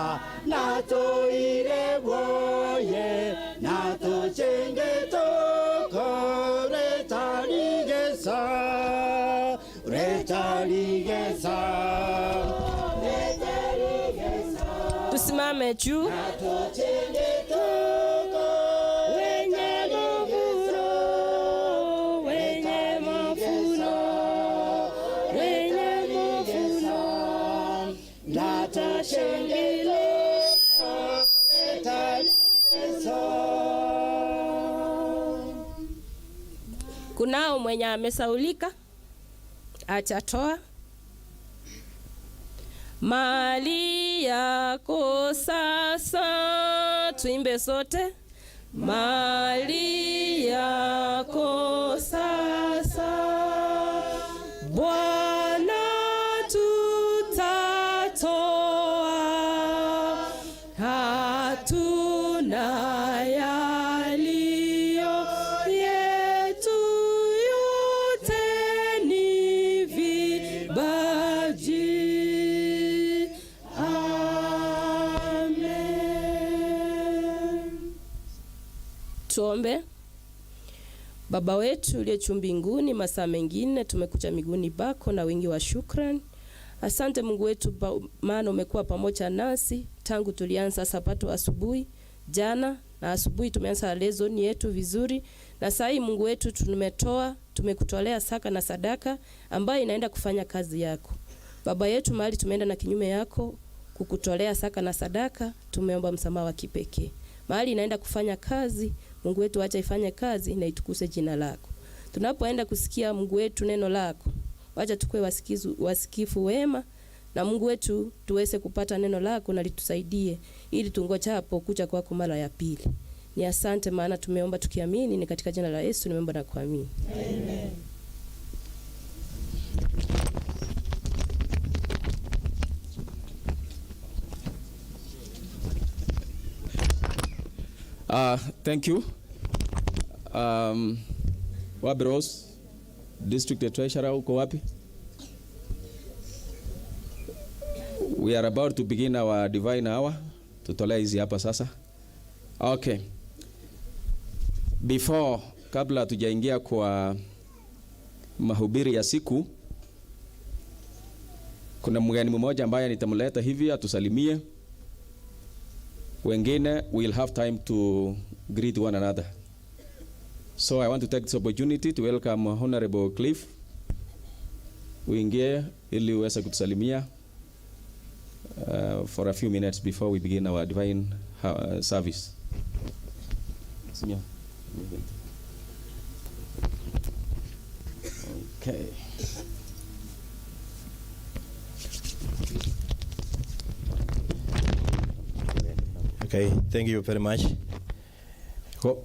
natoire boye natochenge toko retarigesa retarigesa retarigesa Tusimame juu. Wenye mavuno, wenye mavuno, wenye mavuno, Kunao mwenye amesaulika achatoa mali yako sasa, tuimbe sote. Mali yako sasa, Bwana tutatoa, hatuna yaliyo yetu, yote ni vibaji. Amen. Tuombe. Baba wetu uliye juu mbinguni, masaa mengine tumekuja miguuni pako na wingi wa shukrani. Asante Mungu wetu, maana umekuwa pamoja nasi tangu tulianza Sabato asubuhi jana na asubuhi tumeanza lesson yetu vizuri, na saa hii Mungu wetu tumetoa, tumekutolea saka na sadaka ambayo inaenda kufanya kazi yako. Baba yetu, mahali tumeenda na kinyume yako kukutolea saka na sadaka, tumeomba msamaha wa kipekee. Mahali inaenda kufanya kazi, Mungu wetu, acha ifanye kazi na itukuse jina lako. Tunapoenda kusikia Mungu wetu neno lako, wacha tukue wasikizu, wasikifu wema na Mungu wetu tuweze kupata neno lako na litusaidie ili tungojapo kuja kwako mara ya pili. Ni asante maana tumeomba tukiamini, ni katika jina la Yesu nimeomba na kuamini. Amen. Thank you. Wabros, District Treasurer uko wapi? We are about to begin our divine hour. Tutolea hizi hapa sasa. Okay. Before, kabla tujaingia kwa mahubiri ya siku, kuna mgeni mmoja ambaye nitamleta hivi atusalimie. Wengine will have time to greet one another. So I want to take this opportunity to welcome Honorable Cliff uingie ili uweze kutusalimia for a few minutes before we begin our divine service. Simia. Okay. Okay, thank you very much. Go.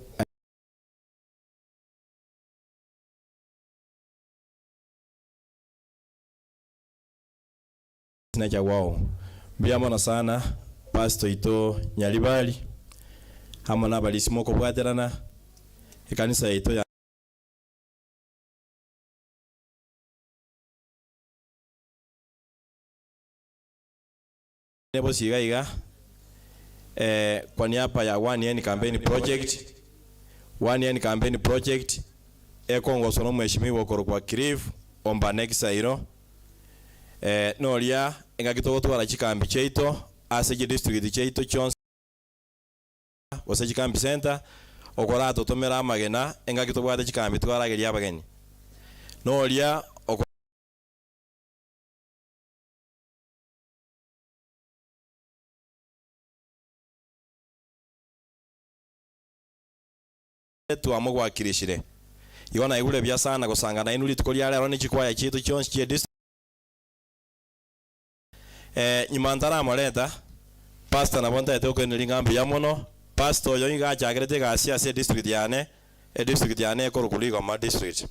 Nacha wao. Mbuya mono sana pastor oito Nyaribari amo na abarisia mokobwaterana ekanisa yaito ya Bosio iga iga eh, kwa niaba ya One N Campaign Project, One N Campaign Project ekongoswa na omweshimiwa okorokwa Cliff Ombane Kisairo eh, noria engaki togotwara chikambi chiaito ase chidistrict chiaito chionsi gose chikambi center okoratotomera amagena engaki tobwate chikambi twarageria abageni noria oko Twamogwakirishire. Igo naigure buya sana gosanga nainwe rituko ria rero ne chikwaya chiaito chionsi chie district. Eh, nyuma ntaramoreta, pastor nabo ntaete gokoineria ng'a mbuya mono. Pastor oyo iga achakerete egasi ase edistrict yane, edistrict yane ekorokwa Rigoma district.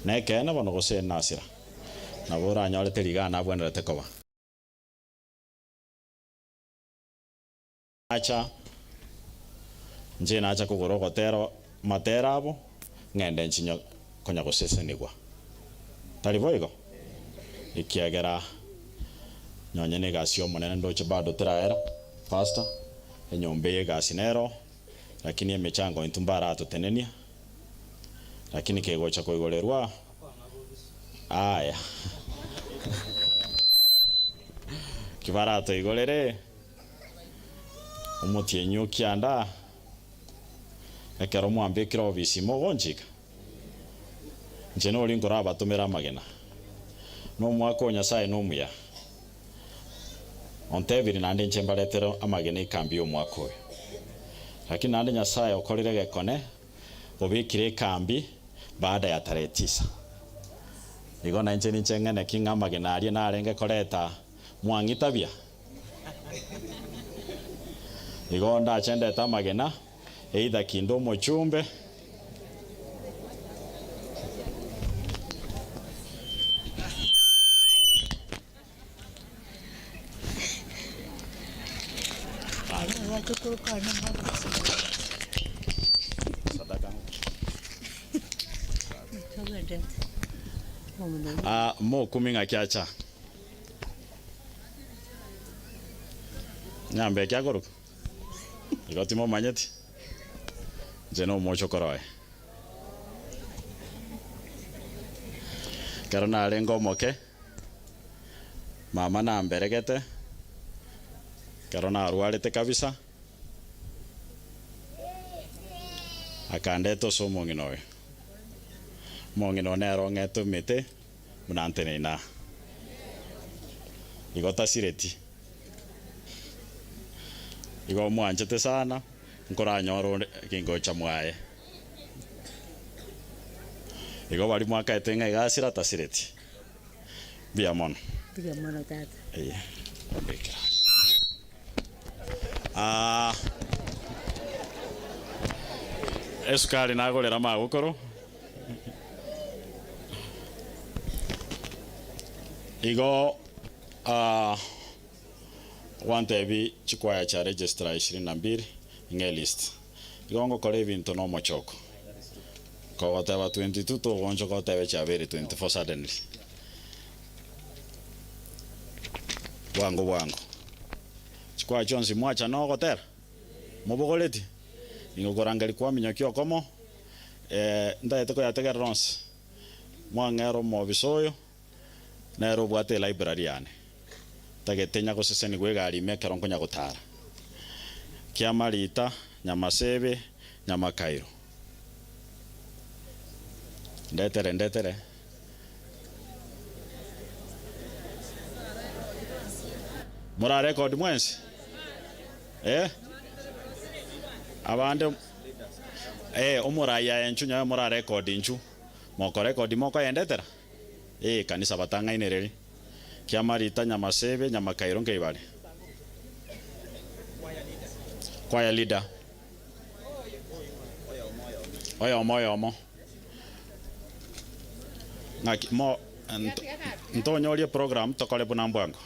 Nekeene bono gose nasira, nabo oranyorete rigana abwenerete koba. Nacha, inche nacha kogora ogotera matera abo, ng'ende nchinya konya gosesenigwa. Tari boigo? Ekiagera nonye na egasi y'Omonene ndoche bado teraera, Pastor, enyomba eye egasi nero, lakini emechango intwe mbaratotenenia, lakini kegocha koigorerwa, aya kibaratoigorere, omotienyi o kianda, ekero mwambekire obisi mogonchika. Inche nori nkorabatomere amagena, na omwaka o Nyasae nomuya. Ontebirie naende inche mbaretere amagena ekambi y'omwaka oyo. Lakini naende Nyasae okorire egekone, obekire ekambi baada ya tarehe tisa. Igo nainche ninche ng'ene ki ng'a amagena aria narenge koreta mwang'itabia? Igo ndache ndete amagena, either kinde omochumbe. Ah, mokumi ng'aki acha. Nyambeki akorokwa? Igo timomanyeti? Inche nomochokoro oye. Ekero narenge omoke, mama namberegete, ekero narwarete kabisa, akandeta ase omong'ina oyo. Omong'ina oyo nere ong'ete emete buna nteneine aa. Igo tasireti. Igo mwanchete sana, nkoranyore onde gingocha mwaye. Igo baria mwakaete ng'a iga asira tasireti. Mbuya mono. Mbuya mono tata. Eye, mbekera. Ah, esukari nagorera magokoro. Igo ah, gwantebi chikwaya chia registrar ishirini na mbili ng'e list. Igo ngokora ebinto nomochoko. Kogoteba 22 togonchoka otebe chiabeire 24 suddenly. Bwango bwango. Chikwaya chionsi mwacha nogotera? Mobogoreti? Ningokorangeria kwaminyokia okomo, eh, ntagete koyategerera onsi. Mwang'era omobisa oyo, nere obwate elibrary yane. Ntagete nyagosesenigwa egari ime ekero nkonya gotara. Kiamarita, Nyamasebe, Nyamakairo. Ndetere, ndetere. Morarekodi mwensi? Eh? Abande eh, omorai aye inchu nyawe morarekodi inchu. Mokorekodi mokoyendetera? Eh, kanisa batang'ainereri. Kiamarita, Nyamasebe, Nyamakairo nkeibare. Choir leader. Oyomo oyomo. Ng'aki mo nto- ntonyorie program tokore buna mbwango.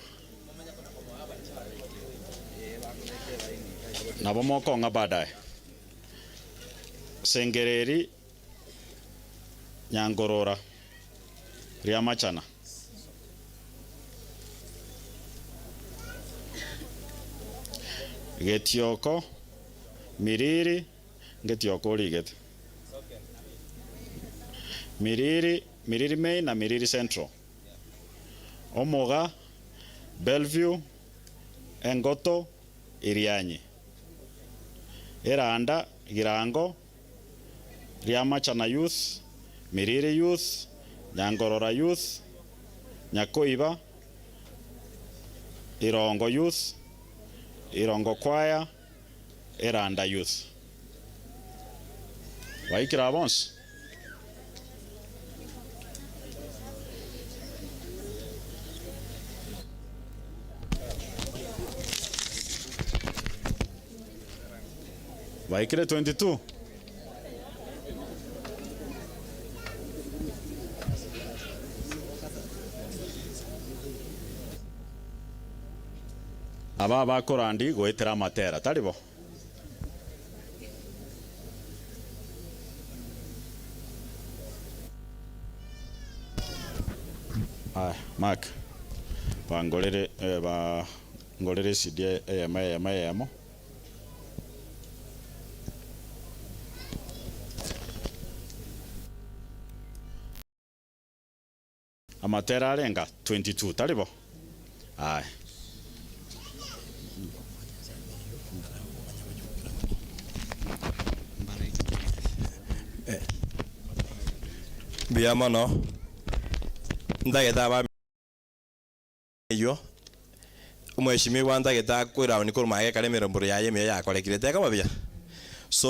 Nabo mokong'a baadaye. Sengereri Nyankorora riamachana. Getioko, Miriri, ngetioko origete. Miriri, Miriri Main na Miriri Central. Omoga, Bellevue, Engoto, Irianyi. Eranda, Girango, Riamachana Youth, Miriri Youth, Nyankorora Youth, Nyakoiba, Irongo Youth, Irongo Choir, Eranda Youth. Baikire aba bonsi? Baikire 22? Aba abakorandi goetera amatera, tari bo? Aya, Mark, bangorere eh, bangorere esidi eyemo eyemo eyemo. Amatera arenga 22, tari bo? Aye. Mbuya mono, ntagete aba eywo, omweshimiwa ntagete akoirauni korwa magega ekare emeromboro yaye emiya yakorekire, tekoba buya? So,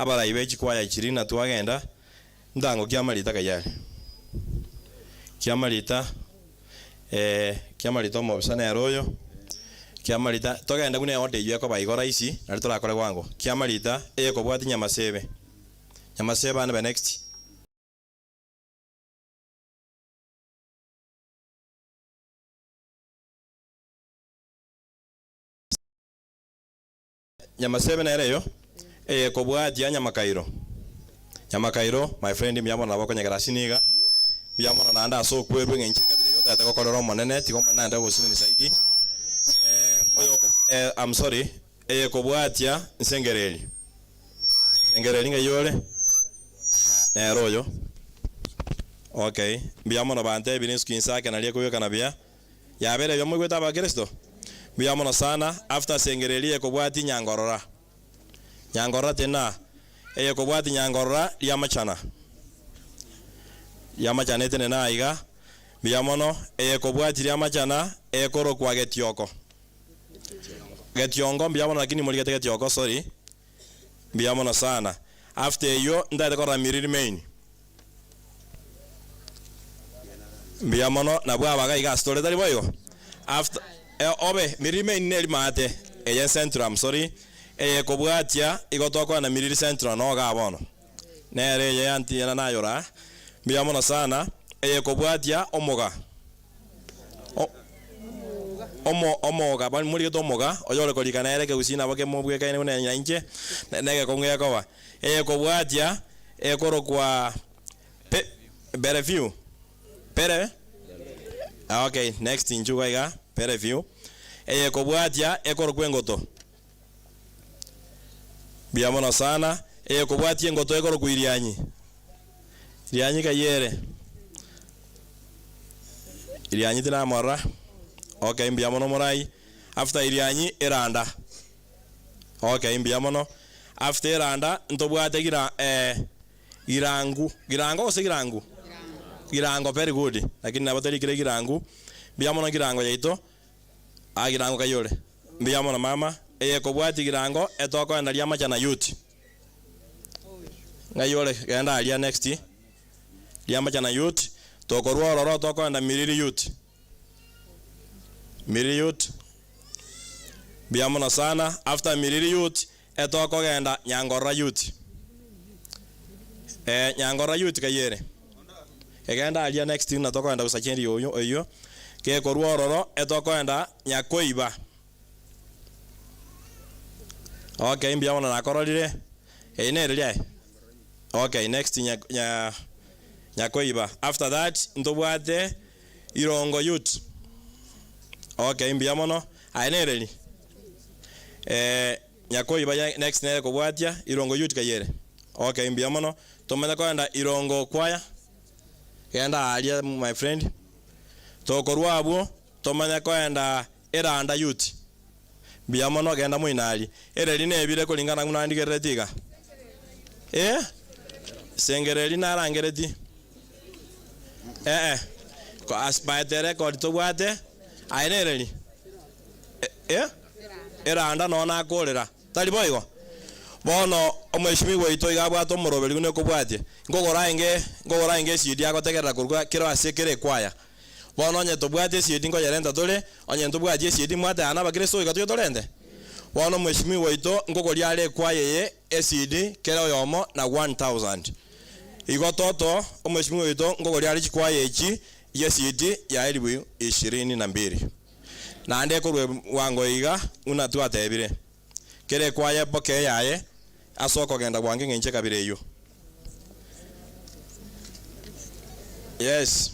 abarai be chikwaya chiria na twagenda, ntango kiamarita kai are? Kiamarita, eh, kiamarita omobisa nere oyo, kiamarita, togende buna eorder eywo ekoba igo rahisi, nari torakore bwango. Kiamarita, eyekobwatia nyamasebe, nyamasebe ande be next. Nyamasebe nere eyo eyekobwatia Nyamakairo. Nyamakairo, my friend mbuya mono nabo okonyegera ase niga. Mbuya mono naende ase okwerwa eng'encho ekabira eyio otagete gokorera Omonene, tiga Omonene aende gogosinini zaidi. Eh, oyo oko eh, I'm sorry, eyekobwatia Nsengereri. Nsengereri ng'ai ore? Nere oyo. Okay, mbuya mono bantebire insuki insake naria ekoigwekana buya. Yabere erio moigwete Abakristo? Mbuya mono sana, after sengereria eyekobwatia Nyankorora. Nyankorora tena, eyekobwatia Nyankorora riamachana. Riamachana etenene aiga, mbuya mono, eyekobwatia riamachana ekorokwa Getioko. Getiongo mbuya mono lakini morigete Getioko sorry, mbuya mono sana. After eyio ntagete korora Miriri Main. Mbuya mono, nabwo abaga iga ase tore, tari boigo? After, eh, obe, Miriri Main neri maate, eye Central, I'm sorry, eye ekobwatia, igo tokoenda Miriri Central noo igaa bono. Nere eye antiena nayora, mbuya mono sana, eye ekobwatia omoga. O, omo, omoga, bari morigete omoga, oyore korika nere ekegusii nabo kemobwekaine buna inche, negekong'u gekoba. Eye ekobwatia ekorokwa Pe, Bellevue. Pere? Ah, okay, next inchuga iga, Bellevue. Eye ekobwatia ekorokwa engoto. Mbuya mono sana. Eye ekobwatia engoto ekorokwa Irianyi. Irianyi kai ere? Irianyi tinamorora. Okay, mbuya mono morai. After Irianyi, eranda. Okay, mbuya mono. After eranda, ntobwate gira eh, girangu. Girango gose girangu? Girango, very good. Lakini nabo torikire girangu. Mbuya mono girango yaito. Ah, girango kai ore? Mbuya mono mama. Eye ekobwatia girango, etokoenda riamacha na youth. Ng'ai ore? Genda aria next. Riamacha na youth. Tokorwa ororo tokoenda Miriri youth. Miriri youth. Mbuya mono sana. After Miriri youth, etokogenda Nyangorora youth. Eh, Nyangorora youth kai ere? Egenda aria next buna tokoenda gosachenria oyo oyio. Gekorwa ororo, etokoenda Nyakoiba. Okay, mbuya mono nakororire. Eye nere riaye? Okay, next nya, nya, Nyakoiba. After that, ntobwate Irongo youth. Okay, mbuya mono. Aye nereri? Eh, Nyakoiba ya next nere kobwatia, Irongo youth kai ere? Okay, mbuya mono. Tomanye koenda Irongo kwaya? Genda aaria my friend. Tokorwa abwo, tomanye koenda Eranda youth. Mbuya mono, genda moino aria. Ereri nebire koringana buna ndigerereti iga. Eh? Sengereri narangereti. Eh eh. As by the record tobwate, aye nereri? Eh? Eranda noo nakorera. Tari boigo? Bono omweshimiwa oito iga abwate omoroberi buna ekobwatia. Nkogora aenge, nkogora aenge esidi agotegerera korwa kero ase kera ekwaya. Bono onye tobwati esidi nkoyerenta tore, onye ntobwati esidi mwateba nabakristo goika toche torente? Bono omweshimiwa oito nkogoria are ekwaya eye esidi kera oyomo na 1000. Igo toto omweshimiwa oito nkogoria are chikwaya echi yesidi ya elifu ishirini na mbili. Naende ekorwa bwango iga buna twatebire, kera ekwaya eboke eyaye ase okogenda bwango eng'encho ekabira eyio. Yes,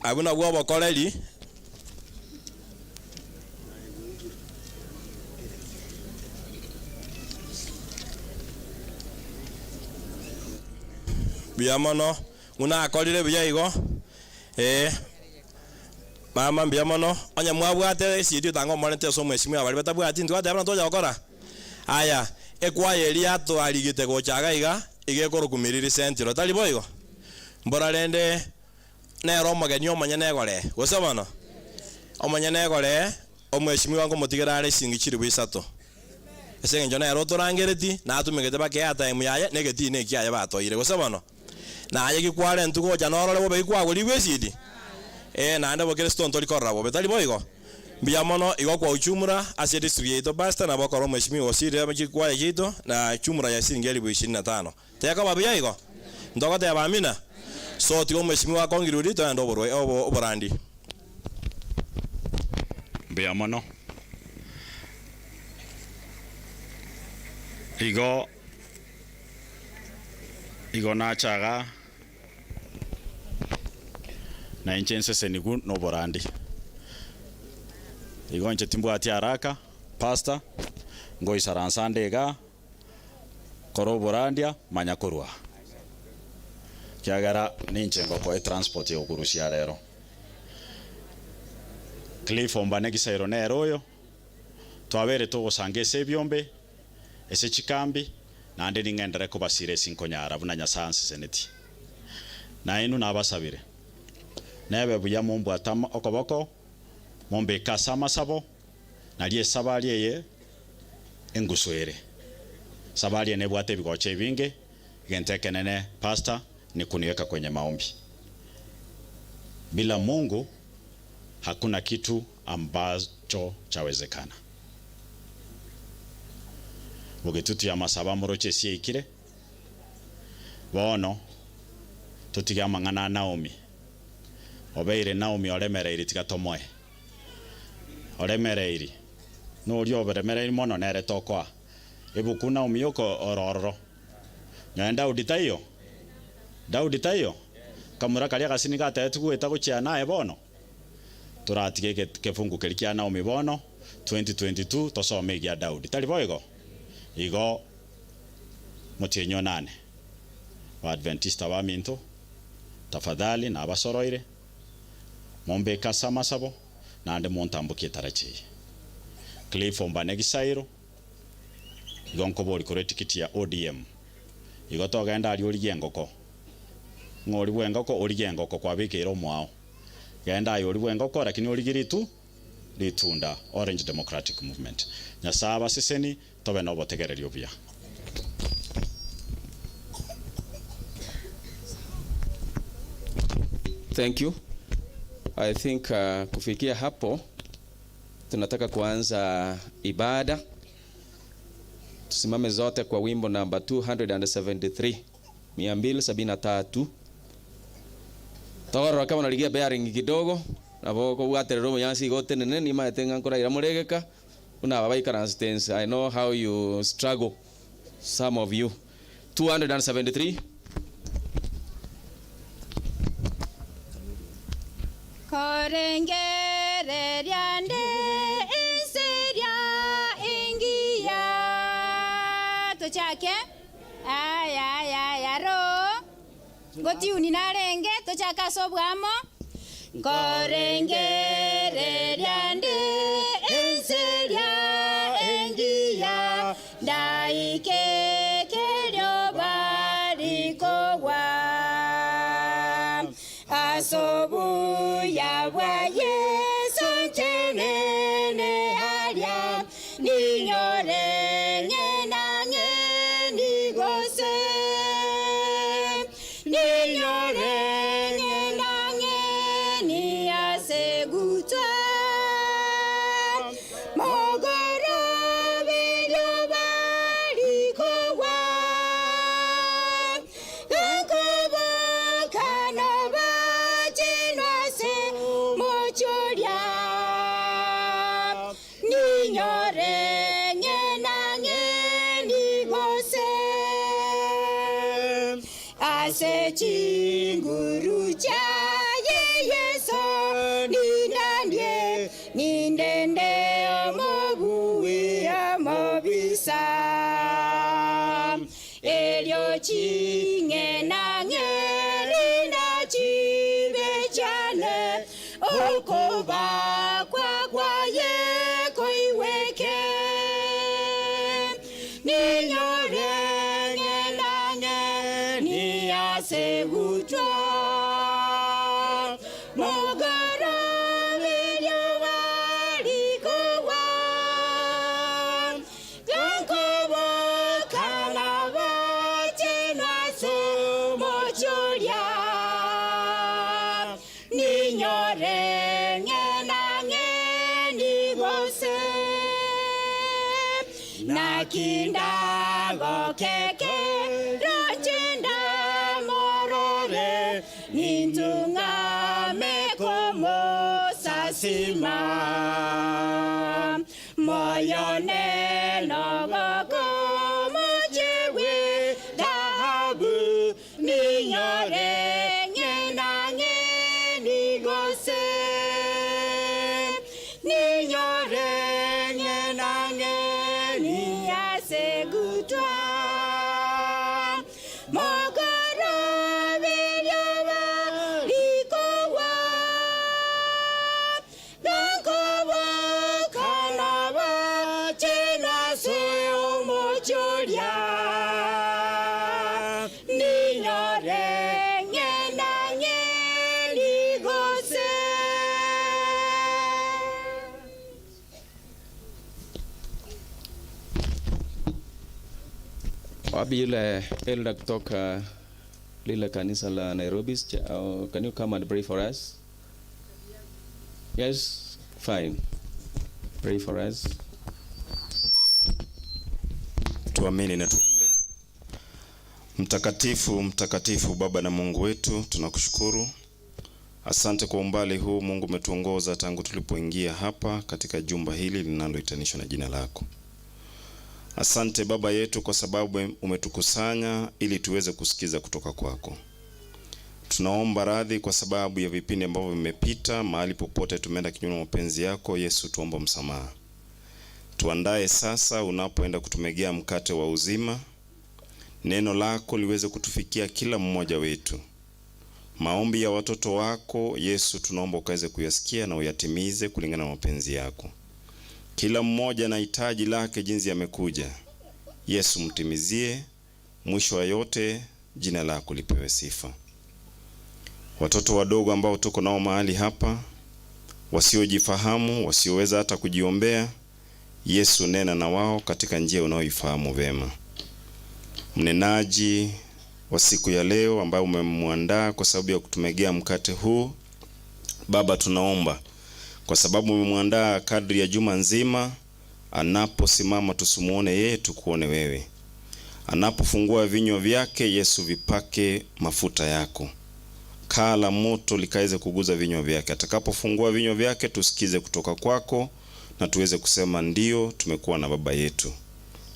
abwo nabwo obokoreri. Buya mono, buna akorire buya igo, ee. Mama, mbuya mono. Onye mwabwate esidi otanga omorente ase omwesimwa baria batabwati, intwe twateba buna tocha gokora. Aya, ekwaya eria yatwarigete gocha iga iga, iga ekorokwa Miriri Central, tari boigo? Mbora rende nere omogeni omonyene egoree, gose bono? Omonyene egoree, omweshimiwa nkomotigera are eshilingi chilifu isato. Ase eng'encho nere otorangereti, natumegete mpaka airtime yaye, na egetini ekiaye batoire, gose bono? Naye ki kwarentwe gocha norore bobe ki kwagorigwe esidi? Ee, naende bokristo ntori korora bobe, tari boigo? Mbuya mono igo kwa ujumla ase edistrict yaito pastor nabo okora omweshimiwa osirire chikwaya chiaito na jumla ya shilingi elifu ishirini na tano. Tekoba buya igo? Ntogoteba amina? So tiga omweshimiwa akongirudi toende oborwa obo oborandi. Mbuya mono. Igo igo nachaga na inche nsesenigwe noborandi. Igo inche timbwati haraka, pastor, ngoisaransa ande igaa, kora oborandia, manya korwa aa. Ekiagera ninche ngokoa etransport ya gokorusia rero. Cliff Ombane Gisairo nere oyo, twabeire togosanga ase ebiombe, ase chikambi, naende ning'enderere kobasira ase nkonyara buna Nyasae ansesenetie. Na inwe nabasabire, nebe buya mombwate okoboko, mombeke ase amasabo, nario esabari eye engusu ere. Esabari eye nebwate ebigocha ebinge, egento ekenene pastor ni kuniweka kwenye maombi. Bila Mungu hakuna kitu ambacho chawezekana. Bogetutu y'amasabo amoroche esieikire, bono totige amang'ana a Naomi. Obeire Naomi oremereiri tiga tomoe. Oremereiri, noria oberemereiri mono nere tokoa. Ebuku Naomi yoka ore ororo. Nonya Daudi taiyo? Daudi taiyo? Kamura karia agasini gatebetigwe goeta gochia naye bono? Toratige ekefungu keria kia Naomi bono, 2022, tosome egia Daudi. Tari boigo? Igo motienyi onane, Baadventista baminto, tafadhali nabasoroire, mombeke ase amasabo, naende montambokie etaracha eye. Cliff Ombane Gisairo, igo nkoboria korwa etikiti ya ODM. Igo togenda aria origie engoko. Ng'a oria bw'engoko origie engoko kwabekeire omoao. Genda aye oria bw'engoko lakini origie ritu ritunda Orange Democratic Movement. Nyasae abaseseni tobe nobotegereri obuya. Thank you. I think uh, kufikia hapo tunataka kuanza ibada. Tusimame zote kwa wimbo namba 273 273 togorora kama narigia bearing kidogo nabo kobwaterera obonyansi igo otenene nimaete ng'a nkoraira moregeka buna aba baikaranse tense I know how you struggle some of you 273. Korengereria nde ense eria engiya. Tochake? Aya, aya, aya, aro. Ngotiuni narenge, tochake ase oboamo. Nkorengereria nde ense eria engiya, ndaike kerioba rikogwa. As'obuya bwa Yeso ntenene aria, ninyore ng'e na ng'e nigose. Ninyore ng'e na ng'e ni ase gutwa. Mogorobe rioba rikogwa. Nkoboka nabachenwa ase omochie oria, ninyore ng'e na ng'e nigose ase chinguru chiaye Yeso nindandie, nindende omobui omobisa. Erio ching'enang'eni nachibe chiane, okobakwa kwaye koigweke. Ninyore ng'enang'eni ase. Asegutwa Mogoroberio warikowa Gankobokana bachenwa somochoria Ninyore ng'enang'e nigose Nakindago keke rochenda morore Nintungame komosasima Moyo neno goko mochewe dhahabu Ninyore ng'enang'e nigose Ninyore ng'enang'e niasegutwa Mogoroberio warikowa Gankobokana bachenwa se omochoria Ninyore ng'enang'e nigose Wapi yule elder kutoka lile kanisa la Nairobi? Can you come and pray for us? Yes, fine. Pray for us. Tuamini na tuombe. Mtakatifu, mtakatifu Baba na Mungu wetu, tunakushukuru. Asante kwa umbali huu Mungu umetuongoza tangu tulipoingia hapa katika jumba hili linaloitanishwa na jina lako. Asante Baba yetu kwa sababu umetukusanya ili tuweze kusikiza kutoka kwako. Tunaomba radhi kwa sababu ya vipindi ambavyo vimepita, mahali popote tumeenda kinyume na mapenzi yako. Yesu, tuomba msamaha. Tuandae sasa unapoenda kutumegea mkate wa uzima, neno lako liweze kutufikia kila mmoja wetu. Maombi ya watoto wako Yesu, tunaomba ukaweze kuyasikia na uyatimize kulingana na mapenzi yako. Kila mmoja na hitaji lake jinsi amekuja. Yesu, mtimizie. Mwisho wa yote, jina lako lipewe sifa. Watoto wadogo ambao tuko nao mahali hapa, wasiojifahamu, wasioweza hata kujiombea, Yesu, nena na wao katika njia unayoifahamu vema. Mnenaji wa siku ya leo ambaye umemwandaa kwa sababu ya kutumegea mkate huu, Baba, tunaomba kwa sababu umemwandaa kadri ya juma nzima, anaposimama tusimuone yeye, tukuone wewe. Anapofungua vinywa vyake, Yesu, vipake mafuta yako, kaa la moto likaweze kuguza vinywa vyake. Atakapofungua vinywa vyake, tusikize kutoka kwako na tuweze kusema ndio, tumekuwa na baba yetu.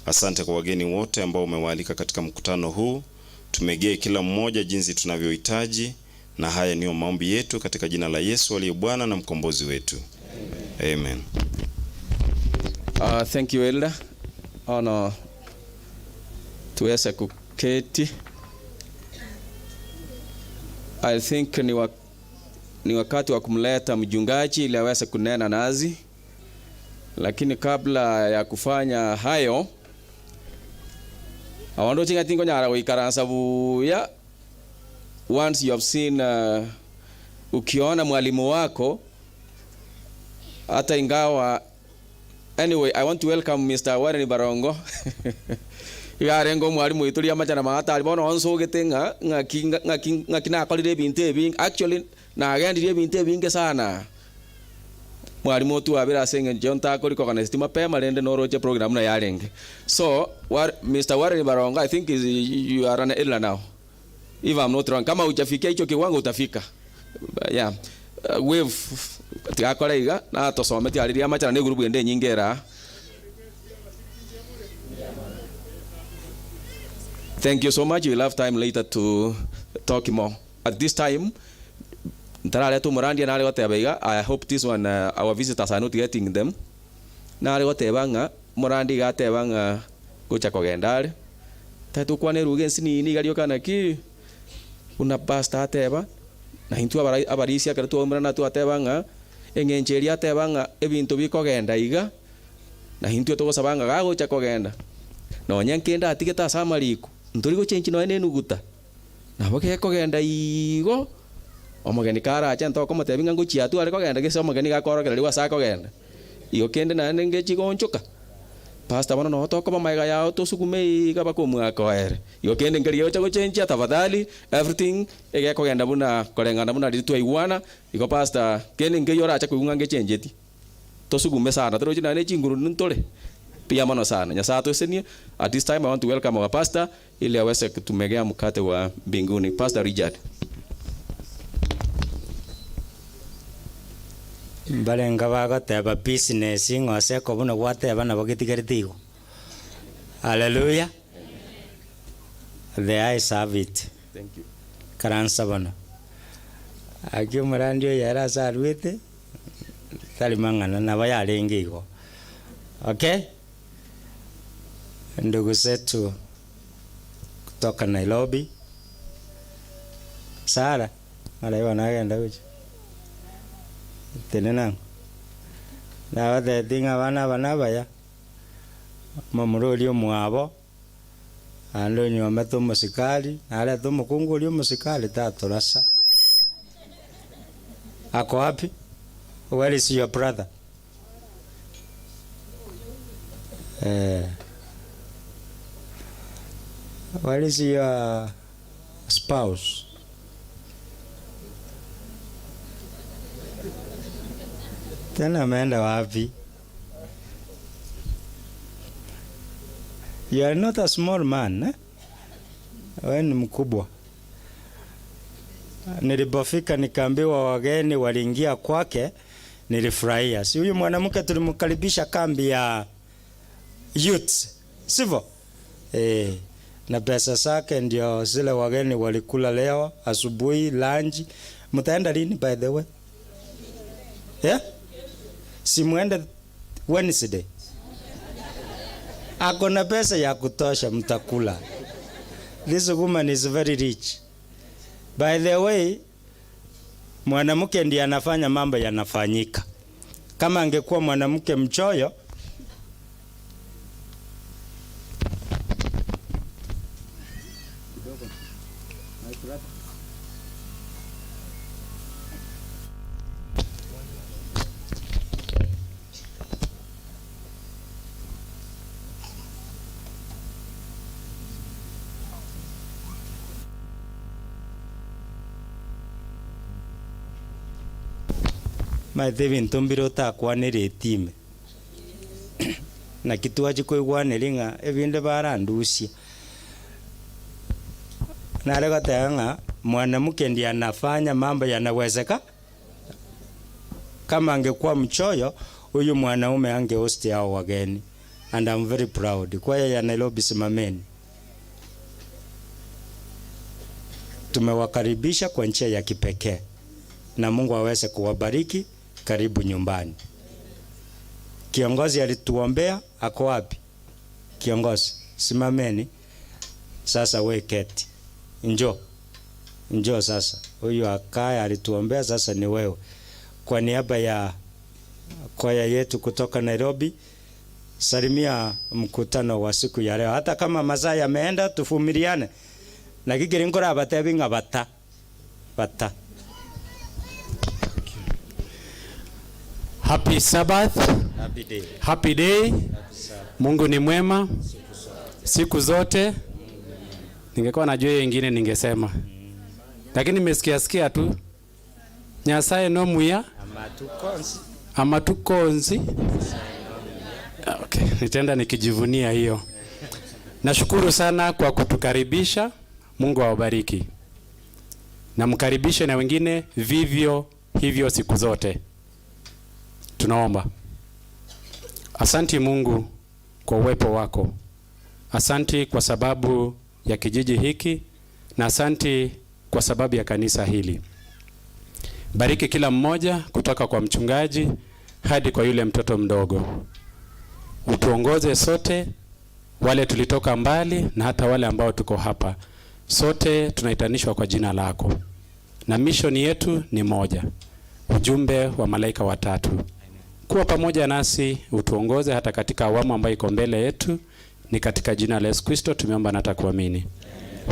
Asante kwa wageni wote ambao umewaalika katika mkutano huu. Tumegee kila mmoja jinsi tunavyohitaji, na haya ndiyo maombi yetu katika jina la Yesu aliye Bwana na mkombozi wetu. Amen. Thank you Elder. Ono tuweze kuketi. I think ni wakati wa kumleta mchungaji ili aweze kunena nazi, lakini kabla ya kufanya hayo awandu chingatingo nyara guikaransa buya. Once you have seen, ukiona mwalimu wako hata ingawa, anyway, I want to welcome Mr. Warren Barongo. Igarengo mwalimu witu ria machana magatari bono onsugete ng'a ng'aki ng'aki ng'aki nakorire ebinto ebinge, actually nagendirie ebinto ebinge sana. Mwalimu otu abira ase eng'encho ntakori mapema rende noroche program na yarenge. So Mr. Warren Barongo, I think is you are an elder now, if I'm not wrong. Kama hujafikia hicho kiwango utafika. Yeah. Wave tigakora iga na tosomete ariria machana ne group ende nyinge era. Thank you so much. We'll have time later to talk more. At this time, ntarare tu murandia nare goteba iga, I hope this one, our visitors are not getting them. Nare goteba ng'a murandi gateba ng'a gocha kogenda are. Tatukwane ruge nsini ni gario kana ki una pasta ateba na intu abarisia kare twomera na twateba ng'a eng'encho eria ateba ng'a ebinto bikogenda iga na intu togosaba ng'a gagocha kogenda nonya nkenda atigete ase amariko ntori gochenchi nonya na enuguta. Nabo gekogenda igo, omogeni karache ntokomotebia ng'a ngochia atware kogenda gese omogeni iga akorokereriwa ase akogenda. Igo kende naende ngechi goonchoka. Pastor bono noo tokoba magega yao tosugume iga mpaka omwaka oere. Igo kende nkeri gegocha gochenchia tafadhali everything egekogenda buna koreng'ana buna riria twaigwana, igo pastor kende nkeiyo orache koigwa ng'a ngechencheti. Tosugume sana toroche naende chinguru ntore. Mbuya mono sana. Nyasaye atosesenie. At this time I want to welcome our pastor ili aweze kutumegea mkate wa mbinguni. Pastor Richard. Mbarenga bagoteba business ng'a ase ekobuna gwateba nabo getigarete igo. Hallelujah. The eyes have it. Thank you. Karansa bono. Aki omorandi oyo ere ase arwete, tari mang'ana nabo yarenge igo. Okay? Ndugu zetu kutoka Nairobi, Sarah, ng'ora bono agenda gochia? Tenena ang'o? Nabatebetie ng'a abana aba nabaya, omomura oria omwabo, naende onyuomete omosikari, narete omokungu oria omosikari tatorasa. Ako wapi? Where is your brother? Eh, where is your spouse? Tena ameenda wapi? You are not a small man eh? Wewe ni mkubwa. Nilipofika nikaambiwa wageni waliingia kwake, nilifurahia. Si huyu mwanamke tulimkaribisha kambi ya youth, sivyo? Eh, na pesa zake ndio zile wageni walikula leo asubuhi lunch. Mtaenda lini by the way? Yeah? Si muende Wednesday. Ako na pesa ya kutosha, mtakula. This woman is very rich. By the way, mwanamke ndiye anafanya mambo yanafanyika. Kama angekuwa mwanamke mchoyo, Maete ebinto mbire otakwaneretie ime. Naki twachia koigwaneria ng'a ebinde barandusia. Nare goteba ng'a mwanamke ndiye anafanya mambo yanawezeka kama angekuwa mchoyo huyu mwanaume angehost hao wageni and I'm very proud. Kwaya ya Nairobi simameni. Tumewakaribisha kwa njia ya kipekee na Mungu aweze kuwabariki. Karibu nyumbani. Kiongozi alituombea, ako wapi? Kiongozi, simameni. Sasa we keti. Njoo. Njoo sasa. Huyu akaye alituombea, sasa ni wewe. Kwa niaba ya kwaya yetu kutoka Nairobi, salimia mkutano wa siku ya leo. Hata kama masaa yameenda, tuvumiliane. Naki keri nkorabatebi ng'a bata. Bata. Happy Sabbath. Happy day. Happy day. Mungu ni mwema siku zote. Ningekuwa najua hiyo ingine ningesema, lakini nimesikia sikia tu Nyasaye no muya amatukonzi. Okay, nitaenda nikijivunia hiyo. Nashukuru sana kwa kutukaribisha. Mungu awabariki na mkaribishe na wengine vivyo hivyo siku zote. Tunaomba. Asanti Mungu kwa uwepo wako. Asanti kwa sababu ya kijiji hiki na asanti kwa sababu ya kanisa hili. Bariki kila mmoja kutoka kwa mchungaji hadi kwa yule mtoto mdogo. Utuongoze sote, wale tulitoka mbali na hata wale ambao tuko hapa. Sote tunaitanishwa kwa jina lako. Na mission yetu ni moja. Ujumbe wa malaika watatu. Kuwa pamoja nasi, utuongoze hata katika awamu ambayo iko mbele yetu. Ni katika jina la Yesu Kristo tumeomba na hata kuamini.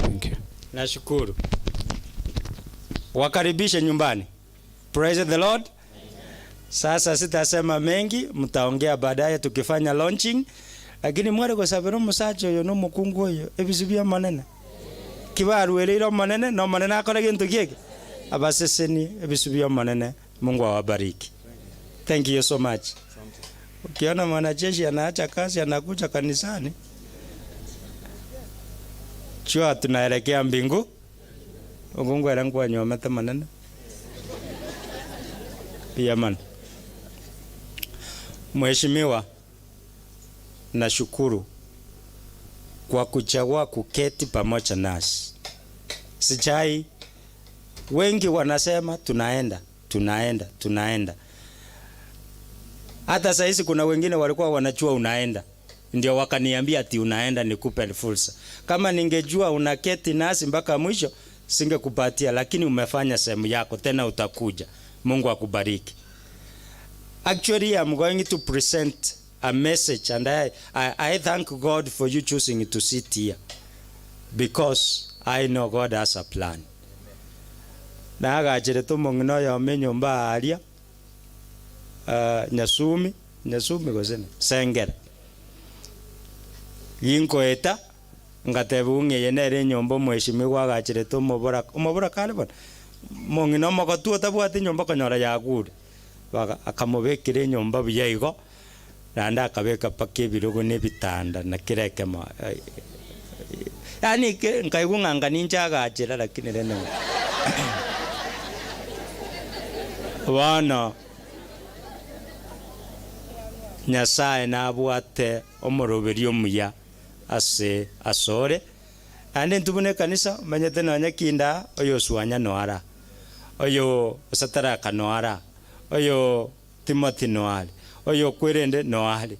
Thank you. Nashukuru. Wakaribishe nyumbani. Praise the Lord. Sasa sitasema mengi, mtaongea baadaye tukifanya launching. Lakini mware gosabera omosacha oyo na omokungu oyo ebisio bia Omonene. Ki barwereire Omonene na Omonene akore gento ki eke? Abasesenie ebisio bia Omonene. Mungu awabariki. Thank you so much. Ukiona mwanajeshi anaacha kazi anakuja kanisani, jua tunaelekea mbingu. Omongo ere nkwanyomete monene. Mbuya mono. Mheshimiwa, nashukuru kwa kuchagua kuketi pamoja nasi. Sijai, wengi wanasema tunaenda, tunaenda, tunaenda. Hata saa hizi kuna wengine walikuwa wanajua unaenda, ndio wakaniambia ati unaenda nikupe fursa. Kama ningejua unaketi nasi mpaka mwisho singekupatia, lakini umefanya sehemu yako, tena utakuja. Mungu akubariki. Actually, I'm going to present a message and I, I, I thank God for you choosing to sit here because I know God has a plan. Nagachire omong'ina oyomo enyomba aaria uh, Nyasumi, Nyasumi gose ne Sengera. Ginkoeta ngatebigwa ng'a eye nere enyomba omweshimiwa agachirete omoboraka, omoboraka are bono? Omong'ina omogotu otabwati enyomba okonyora yagure, baga akamobekera enyomba buya igo, naende akabeka mpaka ebirogo na ebitanda na kera ekemo yaani ke nkaigwa ng'a anga ninche agachera lakini rende bono Nyasaye nabwate omoroberio omuya ase asore, naende intwe buna ekanisa omanyete nonya kinda aa, oyo Osuanya noara, oyo Sadaraka noara, oyo Timothy noare, oyo Okwerende noare.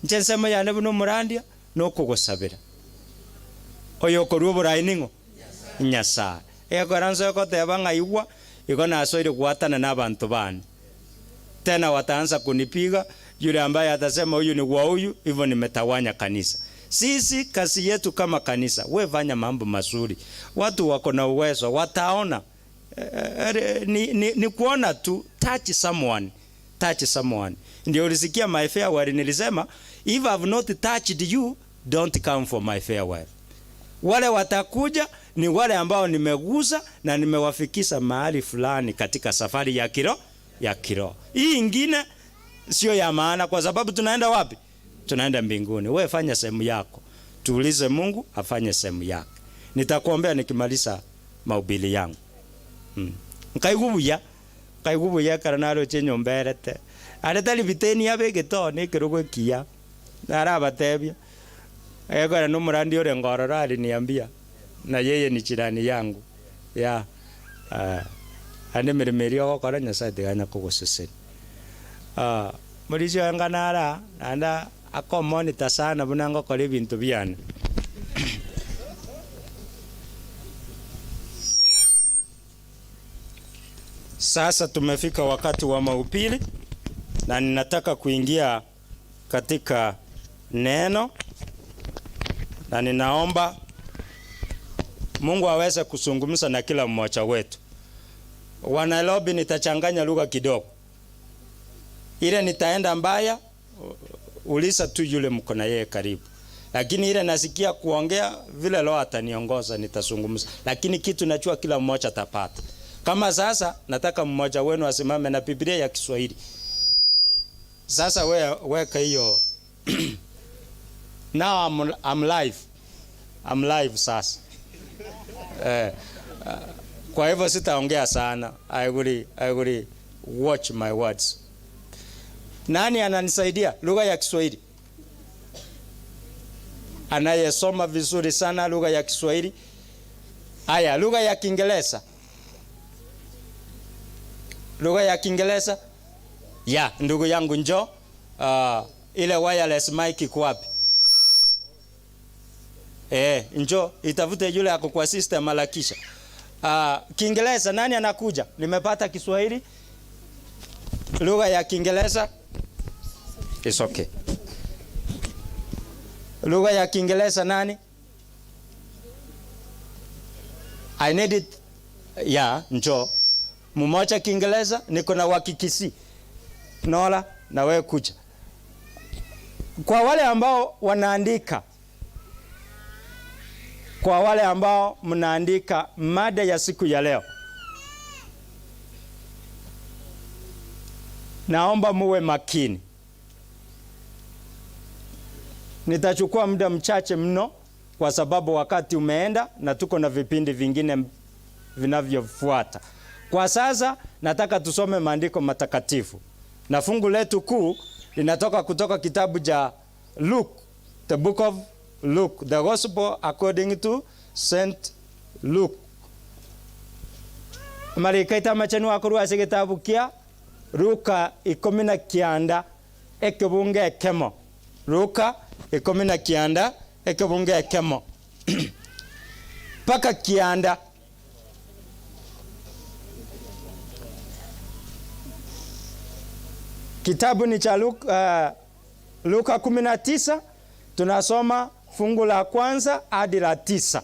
Inche ensemo yane buna omorandia nokogosabera. Oyo okorua oborai ning'o? Nyasae. Egekogera nsoe goteba ng'a igwa, igo nasoire goatana nabanto bane. Tena wataanza kunipiga, yule ambaye atasema huyu ni wa huyu, hivyo nimetawanya kanisa. Sisi kazi yetu kama kanisa, we fanya mambo mazuri, watu wako na uwezo, wataona. Eh, ni, ni, ni kuona tu, touch someone, touch someone. Ndio ulisikia my farewell, nilisema if I've not touched you, don't come for my farewell. Wale watakuja ni wale ambao nimegusa na nimewafikisha mahali fulani katika safari ya kiro ya kiroho. Hii ingine sio ya maana, kwa sababu tunaenda wapi? Tunaenda mbinguni. Wewe fanya sehemu yako, tuulize Mungu afanye sehemu yake. Nitakuombea nikimaliza mahubiri yangu. Mm. Nkaigwa buya, nkaigwa buya ekero naroche enyomba erete. Are tari biteni abegete oo na ekerogo ekiya, narabatebia, egekogera na omorandi orenge ororo aliniambia, na yeye ni jirani yangu, yeah, naende emeremo eria ogokora Nyasaye tiga anya kogosesenia. Morisia oye ng'a nare aa, naende akomonitor sana buna ngokora ebinto biane. Sasa tumefika wakati wa mahubiri na ninataka kuingia katika neno na ninaomba Mungu aweze kuzungumza na kila mmoja wetu. Wa Nairobi nitachanganya lugha kidogo. Ile nitaenda mbaya, uliza tu yule mko na yeye karibu. Lakini ile nasikia kuongea vile Roho ataniongoza nitazungumza. Lakini kitu najua kila mmoja atapata. Kama sasa nataka mmoja wenu asimame na Biblia ya Kiswahili. Sasa we, weka hiyo Now I'm, I'm live. I'm live sasa. Eh, kwa hivyo sitaongea sana. I will, I will watch my words. Nani ananisaidia lugha ya Kiswahili? Anayesoma vizuri sana lugha ya Kiswahili. Aya, lugha ya Kiingereza. Lugha ya Kiingereza? Ya, ndugu yangu njoo. Uh, ile wireless mic iko wapi? Eh, njoo itafute yule ako kwa system harakisha. Uh, Kiingereza nani anakuja? Nimepata Kiswahili. Lugha ya Kiingereza. It's okay. Lugha ya Kiingereza nani? I need it yeah, njoo. Mmoja Kiingereza, niko na wa Kikisii. Nola na wewe kuja. Kwa wale ambao wanaandika, kwa wale ambao mnaandika mada ya siku ya leo, naomba muwe makini. Nitachukua muda mchache mno kwa sababu wakati umeenda na tuko na vipindi vingine vinavyofuata. Kwa sasa nataka tusome maandiko matakatifu, na fungu letu kuu linatoka kutoka kitabu cha Luke, the book of Luke, the gospel according to Saint Luke. Marikaita machenu akorwa ase gitabu kia Luka 19 ekebunge ekemo. Luka 19 ekebunge ekemo paka kianda. Kitabu ni cha Luka, Luka 19 tunasoma fungu la kwanza hadi la tisa.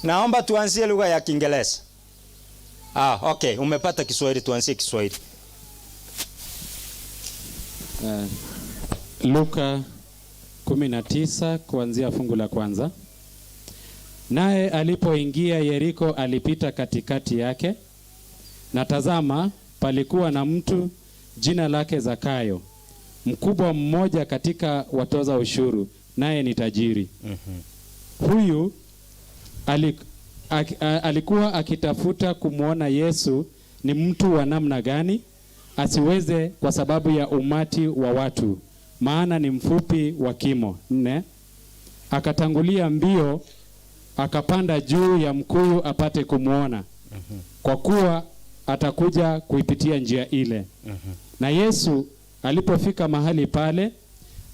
Naomba tuanzie lugha ya Kiingereza. Ah, okay, umepata Kiswahili, tuanzie Kiswahili. Luka 19 kuanzia fungu la kwanza. Naye alipoingia Yeriko alipita katikati yake, na tazama, palikuwa na mtu jina lake Zakayo, mkubwa mmoja katika watoza ushuru, naye ni tajiri. Huyu alikuwa akitafuta kumwona Yesu ni mtu wa namna gani, asiweze kwa sababu ya umati wa watu, maana ni mfupi wa kimo. 4 Akatangulia mbio akapanda juu ya mkuyu apate kumwona, kwa kuwa atakuja kuipitia njia ile. Na Yesu alipofika mahali pale,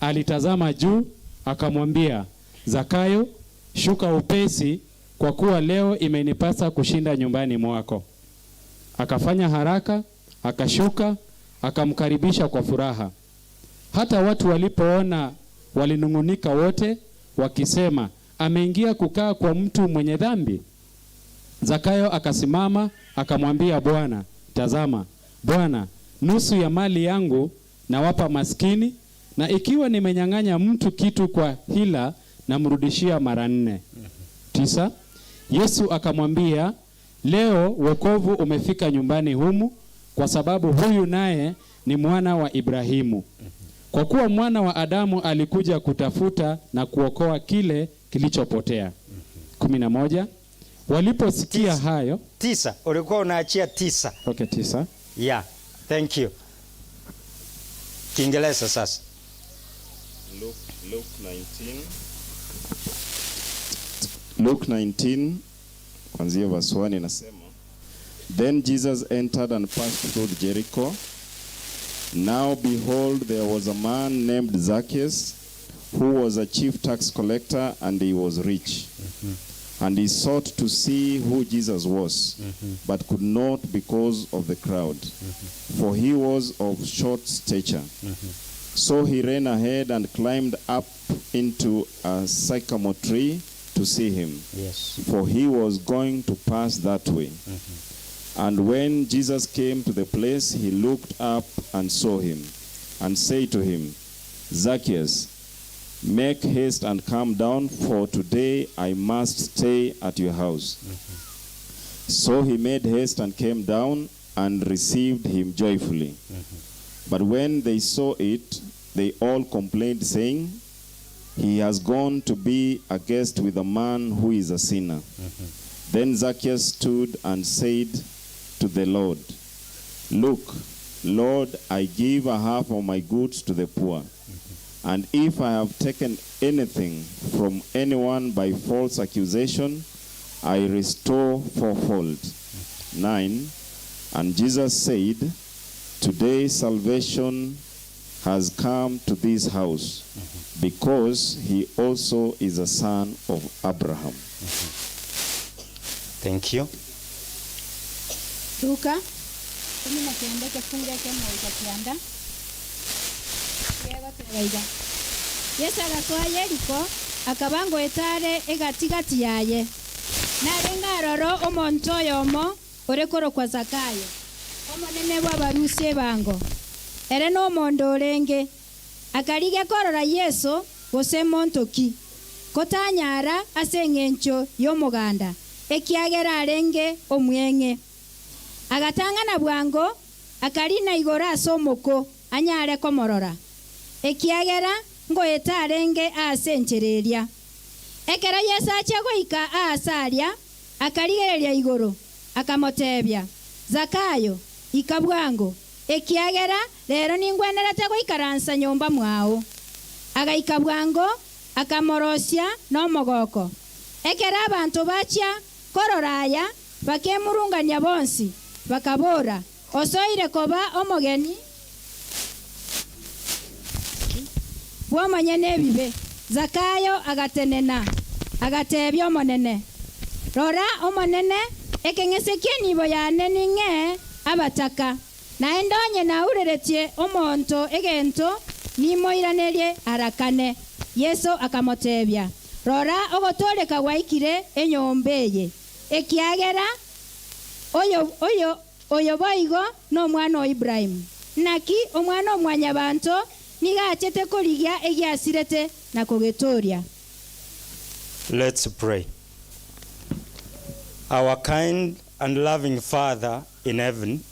alitazama juu, akamwambia Zakayo, shuka upesi, kwa kuwa leo imenipasa kushinda nyumbani mwako. Akafanya haraka, akashuka, akamkaribisha kwa furaha. Hata watu walipoona walinung'unika wote, wakisema, ameingia kukaa kwa mtu mwenye dhambi. Zakayo akasimama akamwambia Bwana, tazama Bwana, nusu ya mali yangu nawapa maskini, na ikiwa nimenyang'anya mtu kitu kwa hila namrudishia mara 4. 9 Yesu akamwambia, leo wokovu umefika nyumbani humu, kwa sababu huyu naye ni mwana wa Ibrahimu. Kwa kuwa mwana wa Adamu alikuja kutafuta na kuokoa kile kilichopotea. 11 Waliposikia hayo 9, ulikuwa unaachia 9. Okay, 9. Yeah, thank you. Kiingereza sasa. Luke 19. Luke 19 kuanzia verse 1 inasema, Then Jesus entered and passed through Jericho. Now behold, there was a man named Zacchaeus, who was a chief tax collector, and he was rich. And he sought to see who Jesus was, but could not because of the crowd, for he was of short stature. So he ran ahead and climbed up into a sycamore tree to see him, Yes. for he was going to pass that way. And when Jesus came to the place, he looked up and saw him, and said to him, Zacchaeus, make haste and come down, for today I must stay at your house. So he made haste and came down and received him joyfully. But when they saw it, they all complained, saying, He has gone to be a guest with a man who is a sinner. Then Zacchaeus stood and said to the Lord, Look, Lord, I give a half of my goods to the poor. And if I have taken anything from anyone by false accusation, I restore fourfold. 9. And Jesus said, Today salvation has come to this house, because he also is a son of Abraham. Thank you. Luka 19 kifungu kĩa mũgwanja kĩanda. Yesu agasoa Yeriko. akaba ngoeta are egati-gati yaye. Narenge aroro omonto oyomo ore korokwa Zakayo, omonene bw'abarusia ebango. Ere nomonda orenge, akarigia korora Yeso gose monto ki, ko tanyara ase engencho y'omoganda, ekiagera arenge omweng'e. Agatang'ana bwango, akarina igoro ase omoko anyare komorora, ekiagera ngoeta arenge aase enchera eria. Ekero Yeso achia goika aase aria, akarigereria igoro, akamotebia, Zakayo, ika bwango, ekiagera rero ningwenerete goikaransa nyomba mwao. Agaika bwango, akamorosia nomogoko. Ekero abanto bachia korora aya, bakemurungania bonsi, bakabora, Osoire koba omogeni bw'omonyene ebibe. Zakayo agatenena, agatebia Omonene, Rora, Omonene, ekeng'ese ki'enibo yane ning'ee abataka, naende onye naureretie omonto egento, nimoiranerie ara kane. Yeso akamotebia, Rora, ogotooreka gwaikire enyomba eye, ekiagera oyo oyo oyo boigo nomwana o Ibrahimu. Naki Omwana-o-mwanyabanto nigo achete korigia egiasirete na kogetooria. Let's pray. Our kind and loving Father in heaven,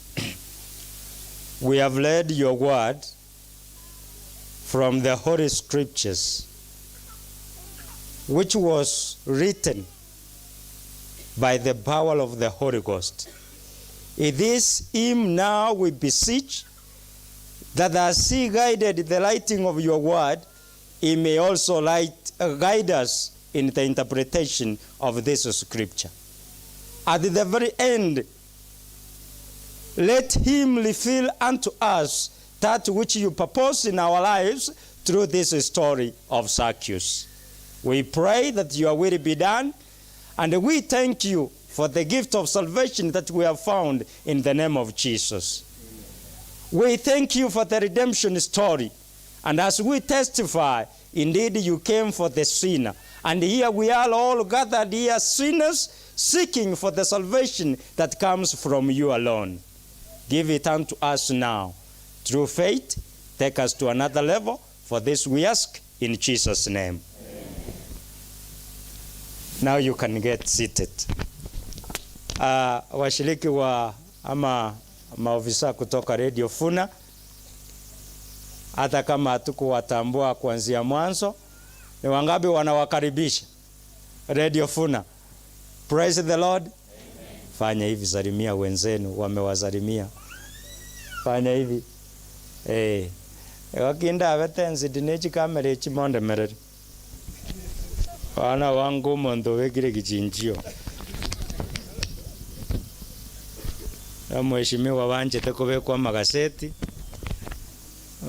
we have read your word from the Holy Scriptures, which was written by the power of the Holy Ghost. It is him now we beseech that as he guided the writing of your word, he may also light, uh, guide us in the interpretation of this scripture. At the very end, let him reveal unto us that which you purpose in our lives through this story of Zacchaeus. We pray that your will be done, and we thank you for the gift of salvation that we have found in the name of Jesus. We thank you for the redemption story. And as we testify, indeed you came for the sinner. And here we are all gathered here, sinners, seeking for the salvation that comes from you alone. Give it unto us now. Through faith, take us to another level. For this we ask in Jesus' name. Now you can get seated. Uh, washiriki wa ama maofisa kutoka Radio Funa, hata kama hatukuwatambua kuanzia mwanzo, ni wangapi wanawakaribisha Radio Funa? Praise the Lord. Amen. Fanya hivi, salimia wenzenu, wamewasalimia. Fanya hivi eh wakinda abetensi ne chikamera echi mondemerere bana wangu omonto obekire gichinchio na mheshimiwa banchete kobekwa amagaseti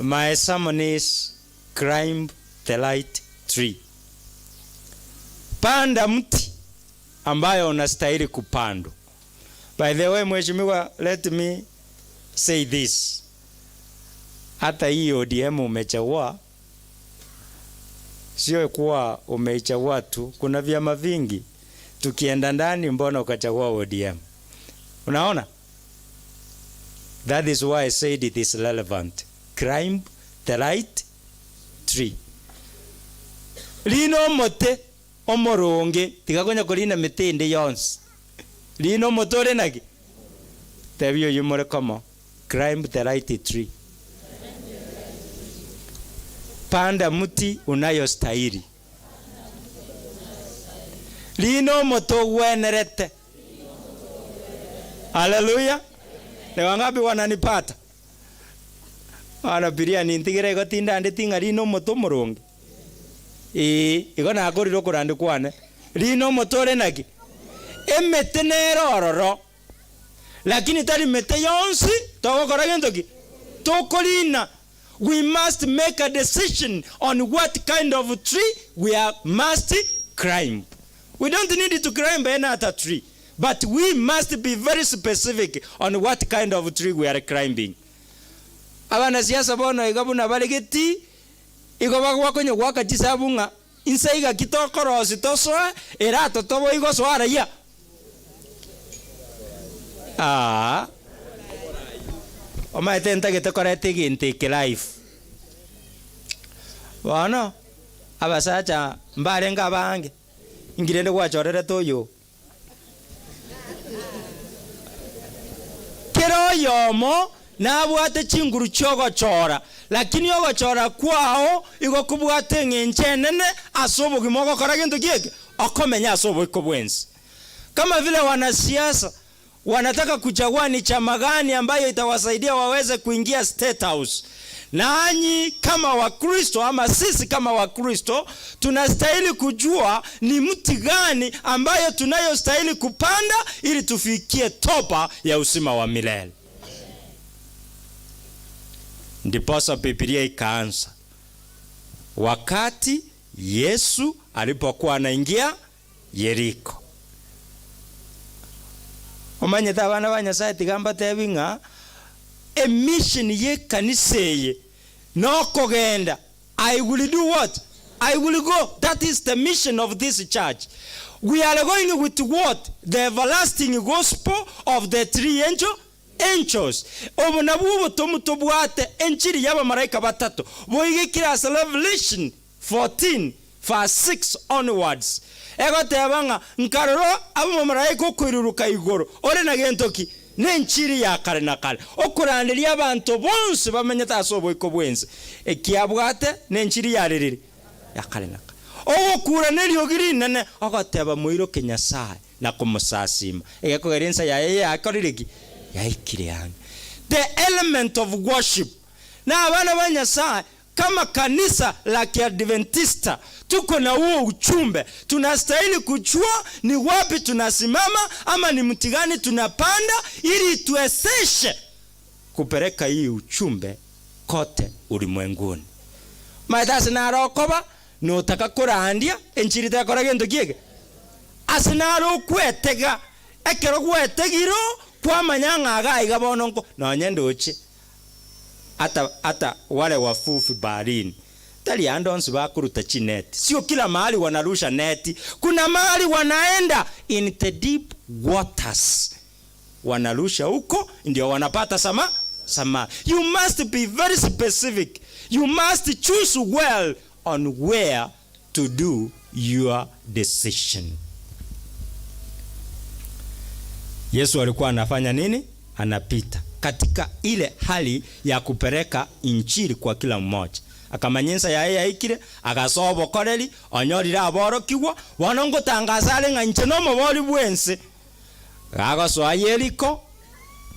my sermon is climb the right tree panda mti ambayo unastahili kupandwa by the way mheshimiwa let me say this hata hii ODM umechagua sio kuwa umeichagua tu, kuna vyama vingi. Tukienda ndani, mbona ukachagua ODM? Unaona, that is why I said it is relevant. Climb the right tree. Rina omote omoronge tiga konya korina mete ende yonsi rina omote ore naki tebia oyio more komo climb the right tree panda mti unayostahili rina omote ogwenerete haleluya ni wangapi wananipata Bono biria nintigere igo tindandeti ng'a rina omote omoronge Ee, igo nakorire okorandi kwane. Rina omote ore naki? Emete nere ororo, lakini tari mete yonsi togokora gento ki? Tokorina. We must make a decision on what kind of tree we are must climb. We don't need to climb any other tree, but we must be very specific on what kind of tree we are climbing. Abanasiasa bono iga buna bare getii, igo bagwakonya goaka chisabu ng'a. Inse iga ki tokorosia tosoe, erato toboe gosoa araiya? Aa. Omanyete ntagete koreta egento eke live. Bono, abasacha mbarenge abange, inki rende gwachorerete oyo? Kera oyomo nabwate chinguru chi'ogochora, lakini ogochora kwao igo kobwate eng'encho enene ase obogima ogokora gento ki eke? Okomenya ase oboiko bwensi. Kama vile wanasiasa wanataka kuchagua ni chama gani ambayo itawasaidia waweze kuingia State House, Nanyi kama Wakristo ama sisi kama Wakristo tunastahili kujua ni mti gani ambayo tunayostahili kupanda ili tufikie toba ya uzima wa milele. Ndiposa Biblia ikaanza wakati Yesu alipokuwa anaingia Yeriko. Omanyete abana ba Nyasaye tiga mbatebi ng'a emission y'ekanisa eye nokogenda, I will do what? I will go. That is the mission of this church. We are going with what? The everlasting gospel of the three angel, angels. Obo nabwo obotomu tobwate, enchiri y'abamalaika batato, boigekire ase Revelation 14 verse 6 onwards, egoteba ng'a nkarora abamamalaika okoiruruka igoro ore na gento ki? Nenchiri ya kare na kare, okoranderia abanto bonsi bamenyete ase oboiko bw'ense. Ekiabwate nenchiri ya ririri? Ya kare na kare. Ogokura neriogi rinene, ogoteba moiroke Nyasae na komosasima, egekogera ensa yaye yakorire ki? Yaikire ang'e. The element of worship. Na abana ba Nyasae Kama kanisa la Kiadventista tuko na huo uchumbe, tunastahili kujua ni wapi tunasimama ama ni mti gani tunapanda ili ituwezeshe kupeleka hii uchumbe kote ulimwenguni. Omanyete ase naro okoba notaka korandia enchiri tekora gento ki eke? Ase naro okwetega, ekero gwetegire kwamanya ng'a iga aiga bono nko nonye ndoche Ata, ata wale wavuvi baharini, tari ande onsi bakoruta chineti, sio kila mahali wanarusha neti, kuna mahali wanaenda in the deep waters, wanarusha huko ndio wanapata sama samaki. You must be very specific, you must choose well on where to do your decision. Yesu alikuwa anafanya nini? Anapita katika ile hali ya kupeleka injili kwa kila mmoja. Akamanya ensa yaye yaikire, agasoa obokoreri, onyorire aborokigwa, bono ngotangasa are ng'a inche nomobori bw'ense. Gagosoa Yeriko,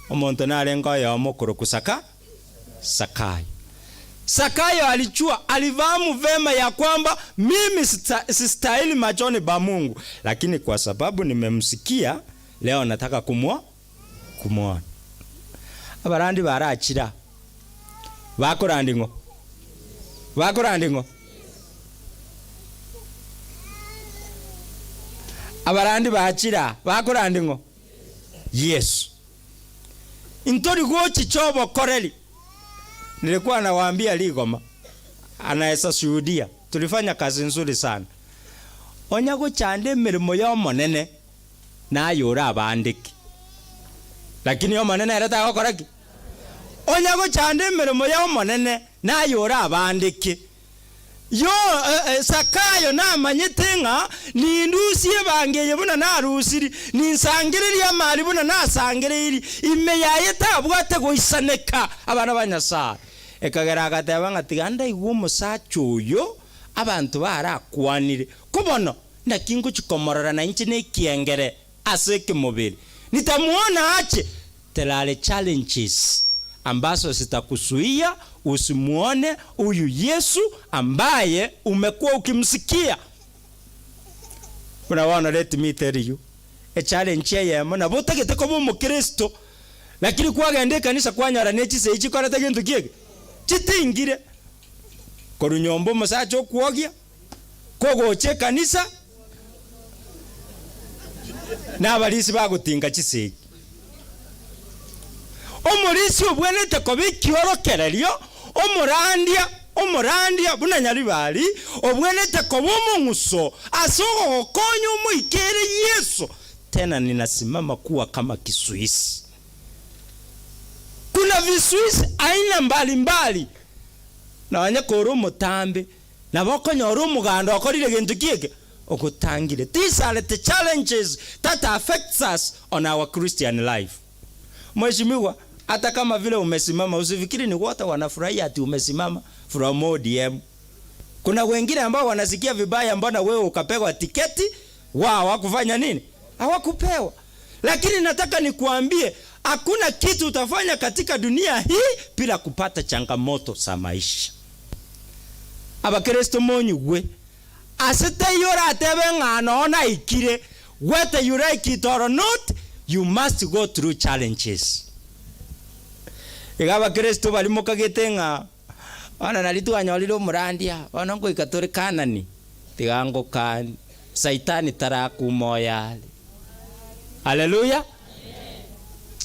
omonto narenge oyomo okorokwa Saka, Zakayo. Zakayo alijua, alifahamu vema ya kwamba mimi sita, sistahili machoni pa Mungu, lakini kwa sababu nimemsikia leo nataka kumwo kumwona. Abarandi barachira bakorandi ng'o? Bakorandi ng'o? Abarandi bachira bakorandi ng'o? Yesu. Intori gochicha obokoreri. Nilikuwa nawaambia Ligoma, anaweza shuhudia, tulifanya kazi nzuri sana. Onya gochanda emeremo y'Omonene naye ore abandeki. Lakini Omonene ere tagokora ki? Onya gochanda emeremo y'Omonene naye ore abandeki. Yo, Zakayo namanyete ng'a nindusie ebango eye buna narusiri, ninsangererie amari buna nasangereirie, ime yaye tabwate goisaneka. Abana ba Nyasae. Ekagera agateba ng'a tiga ndaigwe omosacha oyo abanto barakwanire, ko bono naki ngochia komorora nainche nekiengere ase ekemobere, nitamuona ache There are challenges ambazo zitakuzuia usimuone huyu Yesu ambaye umekuwa ukimsikia. Buna bono let me tell you, echallenge eyemo nabo otagete koba omokristo lakini kwagenda ekanisa kwanyora ne chisegi chikorete gento ki eke? Chitingire. Korwa nyomba omosacha okwogia, kogocha ekanisa na abarisi bagotinga chisegi. Omorisia obwenerete koba ekiorokererio, omorandia. Omorandia buna Nyaribari obwenerete koba omong'uso ase ogogokonya omoikere Yeso, tena ninasimama kuwa kama kisuisi. Kuna visuisi aina mbalimbali, nonye kore omotambe, nabo okonyora omoganda okorire gento ki eke? Ogotangire. These are the challenges that affects us on our Christian life. Mheshimiwa, hata kama vile umesimama usifikiri ni wote wanafurahia ati umesimama from ODM. Kuna wengine ambao wanasikia vibaya, mbona wewe ukapewa tiketi, wao hawakufanya nini? Hawakupewa. Lakini nataka nikuambie hakuna kitu utafanya katika dunia hii bila kupata changamoto za maisha. Abakristo monyigwe ase teiyo oratebe ng'a noo naikire, whether you like it or not, you must go through challenges. Iga abakristo baria mokagete ng'a bono nari twanyorire omorandia, bono ngoika tore Kanani, tiga ngokanie, Saitani tarakuma oyare. Haleluya!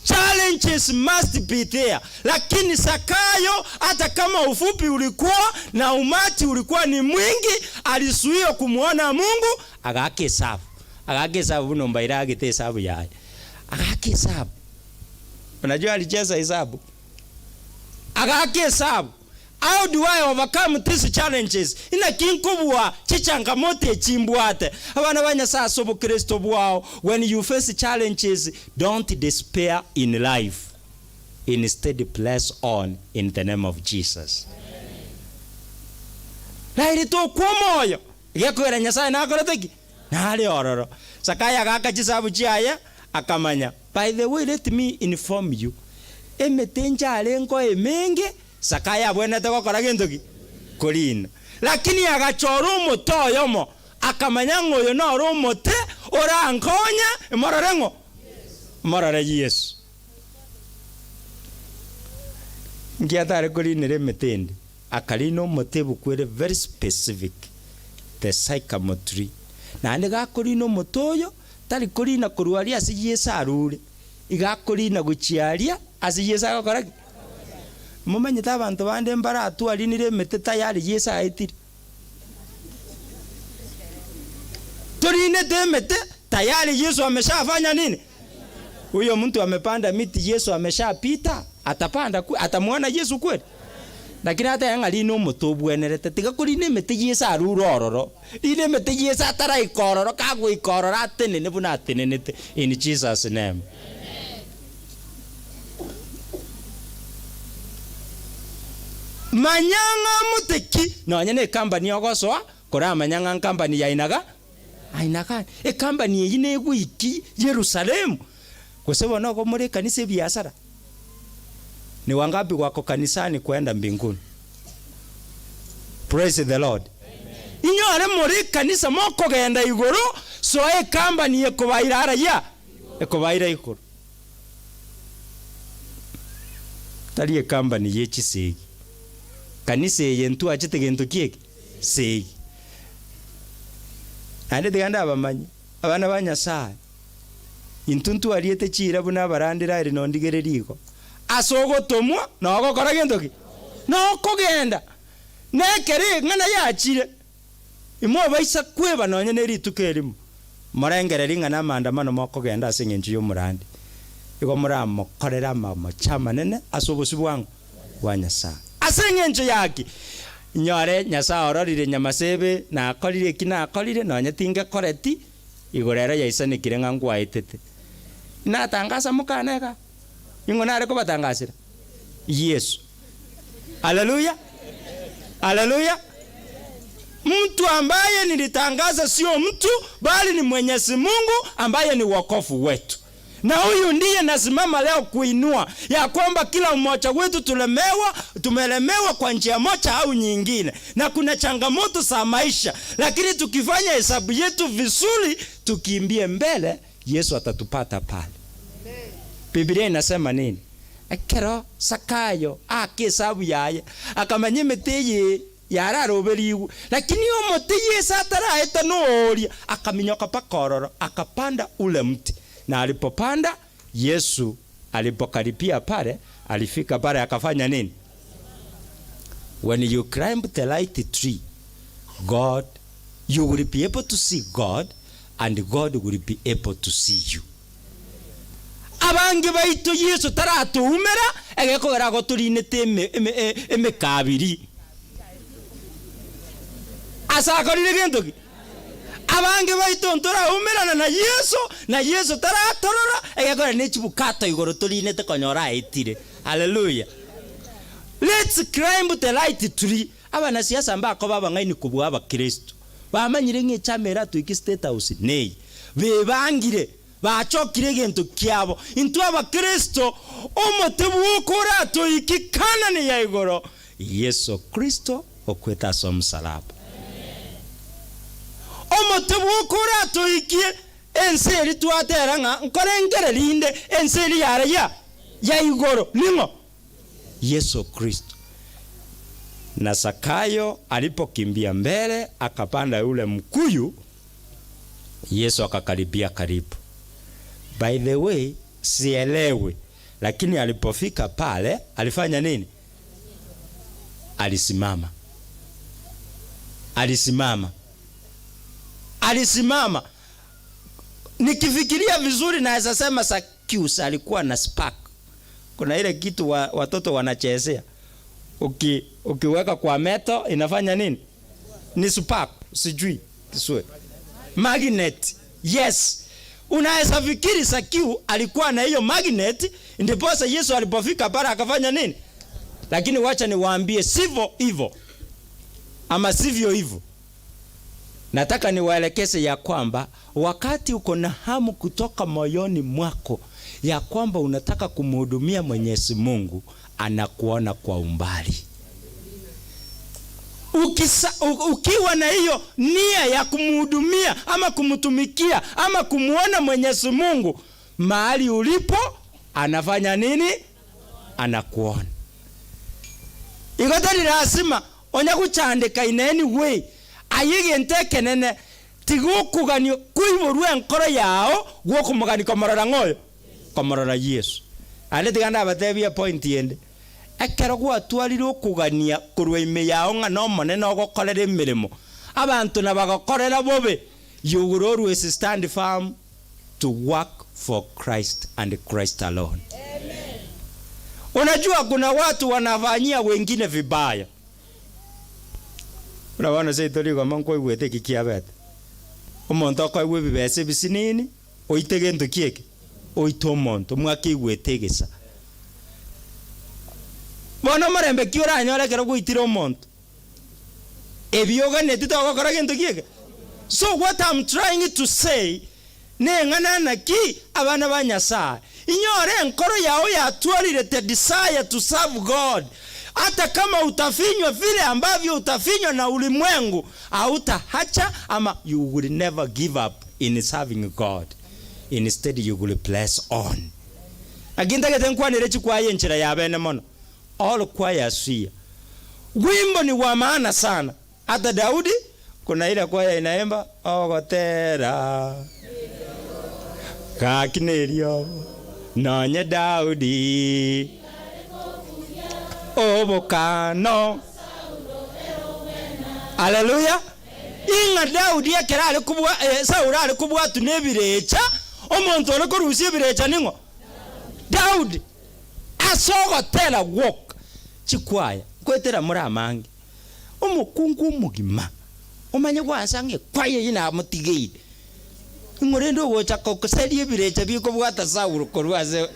Challenges must be there. Lakini Zakayo hata kama ufupi ulikuwa na umati ulikuwa ni mwingi, alizuiwa kumuona Mungu, agaaka esabu. Agaaka esabu buna ombaire agete esabu yaye. Agaaka esabu. Unajua alicheza hesabu. Agaaka esabu. How do I overcome these challenges? Inaki nkobua chichangamoto echi mbwate? Abana ba Nyasaye ase obokristo bwao, when you face challenges, don't despair in life. Instead press on in the name of Jesus. Rairi tokwa omoyo, gekoera Nyasaye nakorete ki? Nare ororo. Zakayo agaaka chisabu chiaye, akamanya. By the way, let me inform you, emete inche arengeo emenge, Zakayo abwenerete gokora gento ki? Korina. Lakini agachora omote oyomo, akamanya ng'a oyo noro omote orankonye morore ng'o? Morore Yeso. Nki atare korinera emete ende? Akarina omote ebuku ere very specific, the sycamore tree. Naende gakorina omote oyo, tari korina korwa aria ase Yeso arure, iga akorina gochia aria ase Yeso agokora ki? Momanyete abanto bande mbaratwarinire emete tayari Yeso aetire? Torinete emete tayari Yesu ameshafanya nini? Huyo mtu amepanda miti Yesu ameshapita, atapanda kwe, atamuona Yesu kweli? Lakini atebe ng'a rina omote obwenerete, tiga korina emete Yesu arure ororo, rina emete Yesu ataraika ororo, kagoika ororo atenene buna atenenete in Jesus name. Manya ng'a mote ki, nonya ne company ogosoa, koramanya ng'a ncompany ya aina ga aina gani. Ecompany eyio negoikia Yerusalemu, gose bono igo more ekanisa ebiasara. Ni wangapi wako kanisani kwenda mbinguni? Praise the Lord. Inyore more ekanisa mokogenda igoro, soa ecompany ekobaira arayia, ekobaira igoro. Tari ecompany ye chisegi. Kanisa eye ntwachete gento ki eke? Segi. Naende tiga ndabamanye, abana ba Nyasaye, intwe ntwariete chiira buna abarandera ere nondigererie igo, ase ogotomwa na ogokora gento ki? Na okogenda. Na ekero eng'ana yachire, Imobaisa kweba nonya ne rituko erimo, morengererie ng'a namaandamano mokogenda ase engencho y'omorandi, igo moramokorere amamocho amanene ase obosio bwango bwa Nyasae. Ase engencho yaki, inyore Nyasae ororire nyamasebe, nakorire eki nakorire, nonya tingekoreti, igoro ero yaisanekire ng'a ngwaetete. Natangasa mokane iga, ning'o nare kobatangasera? Yeso. Haleluya! Haleluya! Mtu ambaye nilitangaza sio mtu bali ni Mwenyezi Mungu ambaye ni wokovu wetu. Na huyu ndiye nasimama leo kuinua ya kwamba kila mmoja wetu tulemewa, tumelemewa kwa njia moja au nyingine, na kuna changamoto za maisha, lakini tukifanya hesabu yetu vizuri, tukimbie mbele, Yesu atatupata pale. Biblia inasema nini? Ekero Zakayo aaka esabu yaye, akamanya emete eye yararoberigwe, lakini omote Yeso ataraeta noria, akaminyoka mpaka ororo, akapanda ule mti. Na alipopanda, Yesu alipokaribia pale, alifika pale akafanya nini? When you climb the right tree, God, you will be able to see God and God will be able to see you. Abange baito Yeso taratoumera egekogera agotorinete eme, eme, e, emekabiri. Ase akorire gento ki? Abange baito ntoraumerana na Yeso, na Yeso taratorora, egekogera ne chibukato igoro torinete konyora aetire. Haleluya! Let's climb the right tree. Abanasiasa mbakoba abang'aini kobua abakristo. Bamanyire ng'a echama eratoike State House neye. Bebangire, bachokire egento kiabo. Intwe abakristo, omote bwoka oratoikie Kanani ya igoro, Yeso Kristo okwete ase omosalaba. Omote bwoka oratoikie ense eria twatera ng'a nkorengereria inde ense eria yare ya ya igoro ning'o? Yeso Kristo. Na Zakayo alipokimbia mbele akapanda yule mkuyu, Yesu akakaribia karibu. By the way, sielewi, lakini alipofika pale alifanya nini? Alisimama. Alisimama. Alisimama. Nikifikiria vizuri naweza sema Zacchaeus alikuwa na spark. Kuna ile kitu wa, watoto wanachezea. Uki, ukiweka kwa meto inafanya nini? Ni spark, sijui kiswe. Magnet. Yes. Unaweza fikiri Zacchaeus alikuwa na hiyo magnet, ndiposa Yesu alipofika pale akafanya nini? Lakini wacha niwaambie sivyo hivyo. Ama sivyo hivyo. Nataka niwaelekeze ya kwamba wakati uko na hamu kutoka moyoni mwako ya kwamba unataka kumhudumia Mwenyezi Mungu, anakuona kwa umbali. Ukisa, u, ukiwa na hiyo nia ya kumhudumia ama kumtumikia ama kumwona Mwenyezi Mungu mahali ulipo, anafanya nini? Anakuona. Igo tari lasima onya gochandeka in any way aye egento ekenene tigokogania koiborwa enkoro yao gwokomogania komorora ng'a oyo komorora Yeso. Naende tiga ndabatebie epoint ende, ekero gwatwarire okogania korwa ime yao ng'a nomonene ogokorera emeremo, abanto nabagokorera bobe, you will always stand firm to work for Christ and Christ alone. Unajua kuna watu wanafanyia wengine vibaya. Buna bono seito rigoma nkoigwete eki kiabete. Omonto okoegwa ebibesa ebisinini, oite gento ki eke? Oite omonto, mwakeigwete egesa. Bono omorembe ki oranyore ekero gwaitire omonto? Ebi oganeti togokora gento ki eke? So what I'm trying to say, neng'ana naki abana ba Nyasaye, inyore enkoro yao yatwarire the desire to serve God, ata kama utafinywa vile ambavyo utafinywa na ulimwengu, hautahacha ama you will never give up in serving God, instead you will press on. Naki ntagete nkwanere chikwaya enchera ya bene mono. All choirs here. Wimbo ni wa maana sana. Hata Daudi kuna ile kwaya inaimba ogotera gaki neriobo nonye Daudi obokano. Haleluya! Ing'a Daudi ekero are kobua eh, Saulo are kobwatwa na ebirecha, omonto ore korusia ebirecha ning'o? Daudi. Ase ogotera gwoka chikwaya nkoetera more amange, omokungu omogima omanye gwansa ng'a ekwaya eyio namotigeire, ing'o rende ogocha koseria ebirecha bikobwata Saulo korwa ase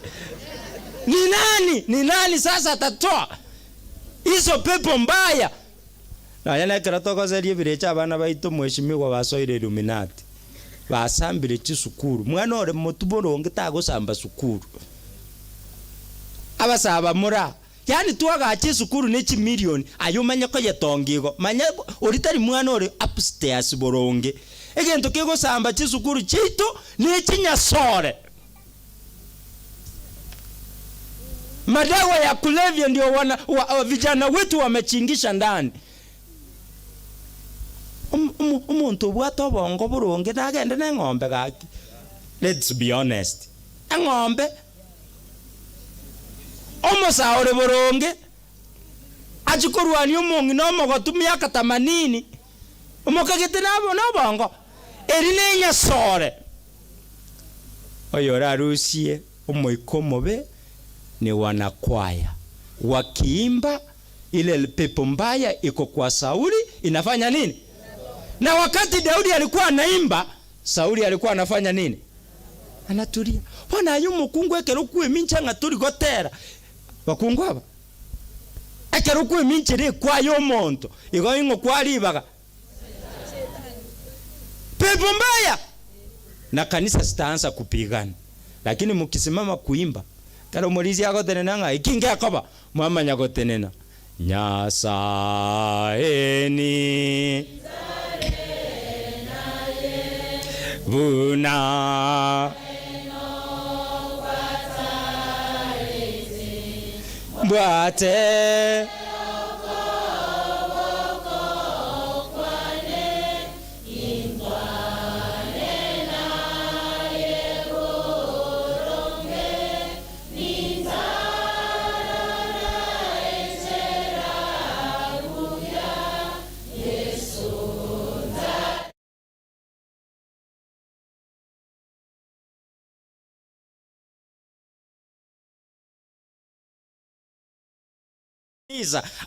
Ni nani? Ni nani sasa atatoa hizo pepo mbaya? Nonya nekero togoseria ebirecha abana baito mweshimiwa basoire Illuminati, basambire chisukuru, mwana ore motwe boronge tagosamba sukuru. Abasae bamura, yaani twagacha esukuru ne chimilion aye omanye koyetonga igo, manya oria tari mwana ore upstairs boronge. Egento kegosamba chisukuru chiaito ne chinyasore. Madawa ya kulevya ndio wana, wa, wa, vijana wetu wamechingisha ndani. Om- omo- Omonto obwate obongo boronge nagende na eng'ombe gaki. Let's be honest. Eng'ombe omosae ore boronge. Achie korwania omong'ina omogotu miaka tamanini, omokagete nabo nobongo, eri nenyasore. Oyorarusie omoika omobe ni wanakwaya, wakiimba ile pepo mbaya iko kwa Sauli inafanya nini? Na wakati Daudi alikuwa anaimba, Sauli alikuwa anafanya nini? Anatulia. Bono aye omokungu ekero okwemincha ng'a tori gotera, bakungu aba, ekero okweminchera ekwaya omonto, igo ing'o kwa ribaga? Pepo mbaya! Na kanisa zitaanza kupigana. Lakini mukisimama kuimba, ekero omorisia agotenena ng'a eki ngekoba, mwamanya gotenena, Nyasae ni buna mbwate.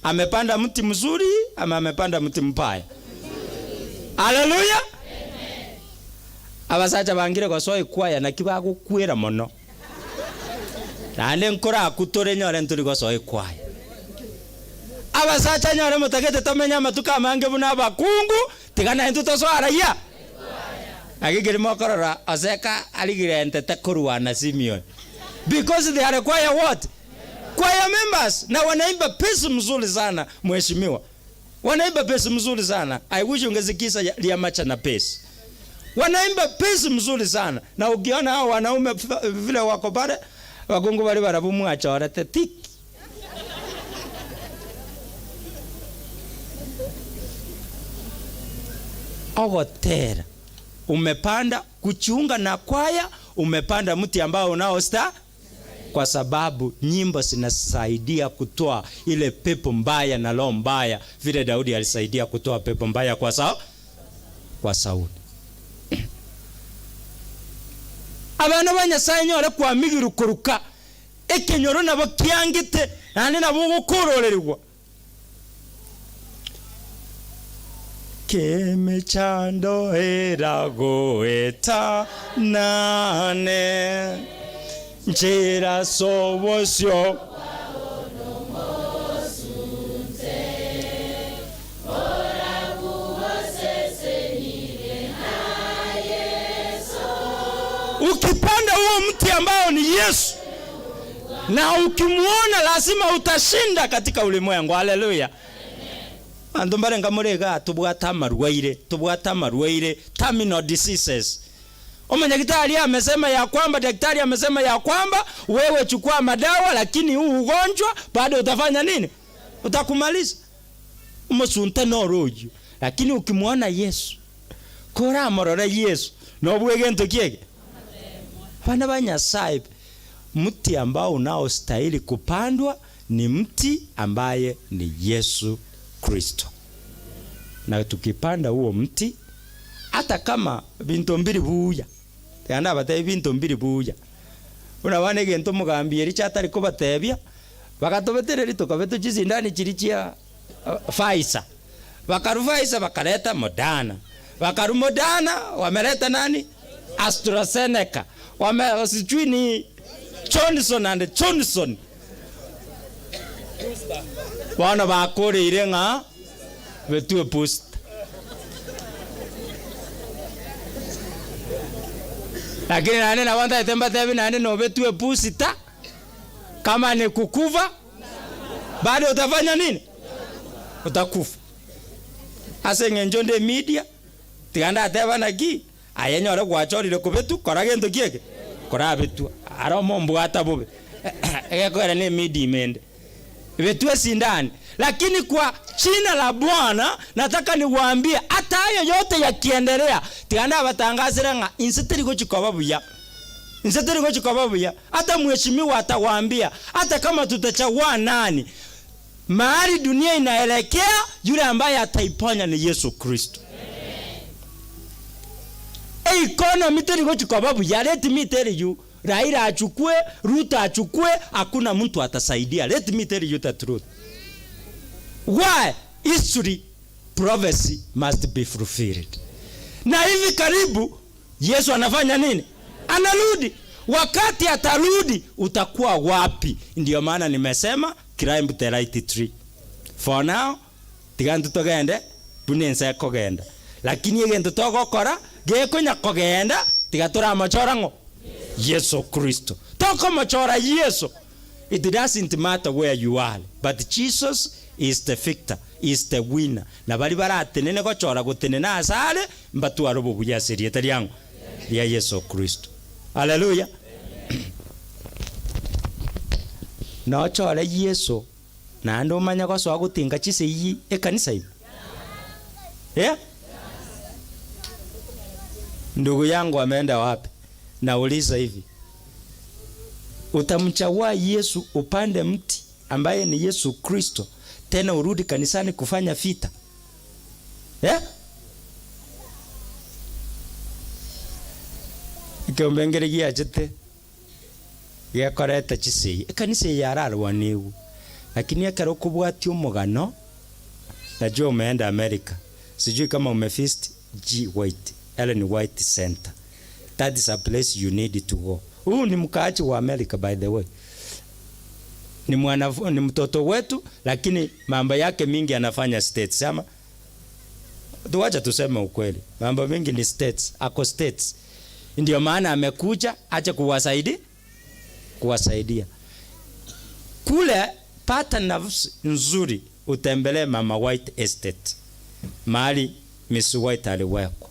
Amepanda mti mzuri ama amepanda mti mbaya? Haleluya! Abasacha bangire gosoa ekwaya naki bagokwera mono. Naende nkorakutore nyore ntori gosoa ekwaya. Abasacha nyore motagete tomenye amatuko amange buna abakungu, tiga naintwe tosoe araiya. Naki keri mokorora Oseka arigirentete korwa na Simeon. Because they are choir what? Choir members na wanaimba pesi mzuri sana mheshimiwa. Wanaimba pesi mzuri sana. I wish ungesikisa Liamacha na pesi. Wanaimba pesi mzuri sana. Na ukiona hao wanaume vile wako pale, wakungu bali barabwo mwachorete tik. Ogotera umepanda kuchiunga na kwaya, umepanda mti ambao unaosta kwa sababu nyimbo zinasaidia kutoa ile pepo mbaya na roho mbaya, vile Daudi alisaidia kutoa pepo mbaya kwa Sauli, kwa Sauli. Abana ba Nyasaye nyore kwamigirwe koruka ekenyoro nabo kiangete naende nabo ogokororerigwa. Kemechando eragoetanane, nchera as'obosio. Ukipanda huo mti ambao ni Yesu na ukimuona lazima utashinda katika ulimwengu. Haleluya. Abanto mbare nkamore igaa tobwate amarwaire, tobwate amarwaire, terminal diseases. Omonyagitari amesema ya kwamba, daktari amesema ya kwamba wewe chukua madawa lakini huu ugonjwa bado utafanya nini? Utakumaliza. Omosunte noro oyio. Lakini ukimwona Yesu, koramorore Yesu, nobue gento ki eke? Abana ba Nyasaye, mti ambao unaostahili kupandwa ni mti ambaye ni Yesu Kristo. Na tukipanda huo mti, hata kama binto mbiri buya, tiga nabatebie binto mbiri buya, buna bono egento omogambi Elisha atari kobatebia, bagatobetereria tokabetwa chisindani chiria chia Pfizer, bakarwa Pfizer bakareta Moderna, bakarwa Moderna wameleta nani? AstraZeneca, wame sijui ni Johnson and Johnson. Bono bakoreire ng'a betwe booster. Lakini naende nabo ntagete mbatebi naende nobetwe booster, kama ni kukufa bado utafanya nini? Utakufa. Ase eng'encho nde media, tiga ndateba naki, aye nyore gwachorire kobetwa, kora gento ki eke? Korabetwa. Aro mombwata bobe. Egekoera ne media ime ende. Betwa esindani. Lakini kwa jina la Bwana nataka niwaambie hata hayo yote yakiendelea, tiga ndabatangasere ng'a inse teri gochi koba buya. Inse teri gochi koba buya. Hata mheshimiwa atawaambia, hata kama tutachagua nani, Mahali dunia inaelekea, yule ambaye ataiponya ni Yesu Kristo. Economy teri gochi koba buya, let me tell you. Raila achukue, Ruto achukue, hakuna mtu atasaidia. Let me tell you the truth. Why? History, prophecy must be fulfilled. Na hivi karibu Yesu anafanya nini? Anarudi. Wakati atarudi utakuwa wapi? Ndio maana nimesema climb the right tree. For now tiga ntutogende buna ense ekogenda, lakini egento togokora gekonya kogenda tiga toramochora ng'o? Yesu Kristo. Tokomochora Yesu. It doesn't matter where you are, but Jesus is the victor, is the winner. Na bari baratenene gochora gotenena ase are mbatware obobuya ase erieta riang'o ria Yesu Kristo. Haleluya. Nochore Yesu naende omanye gosoa gotinga chisegi ekanisa ime. Yeah? Ndugu yangu ameenda wapi? Nauliza hivi. Utamchagua Yesu upande mti ambaye ni Yesu Kristo, tena urudi kanisani kufanya vita? Yeah? Ekeombe giachete gekorete chisegi ekanisa eye yararwaniwu, lakini ekero okobwatia omogano, najua umeenda America, sijui kama umevisit G White, Ellen White Center. That is a place you need to go. Huu ni mkaaji wa America by the way. Ni mwana, ni mtoto wetu, lakini mambo yake mingi anafanya States. Ama tuwacha tuseme ukweli, mambo mingi ni States, ako States. Ndio maana amekuja acha kuwasaidia, kuwasaidia kule. Pata nafsi nzuri, utembelee Mama White Estate, mahali Miss White aliwekwa.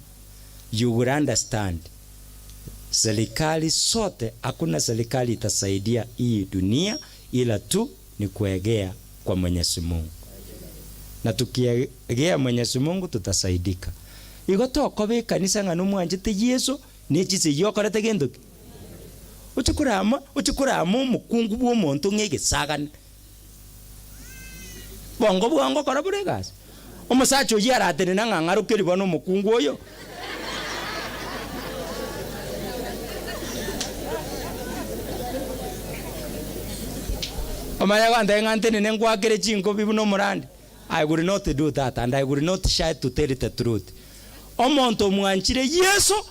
You will understand. Serikali sote, hakuna serikali itasaidia hii dunia ila tu ni kuegea kwa Mwenyezi Mungu, na tukiegea Mwenyezi Mungu tutasaidika. Igo tokoba ekanisa ng'a nomwanchete Yesu nechise yokorete gento ki ochikorama ochikorama omokungu bwa omonto ng'a egesagane bongo bwango kora bore egasi omosacha oyio aratenena ng'a ng'arokeri bono omokungu oyo. Omanye gontebia ng'a ntenene nkwakere chinkobi buna omorandi, I will not do that and I will not shy to tell the truth. Omonto omwanchire Yeso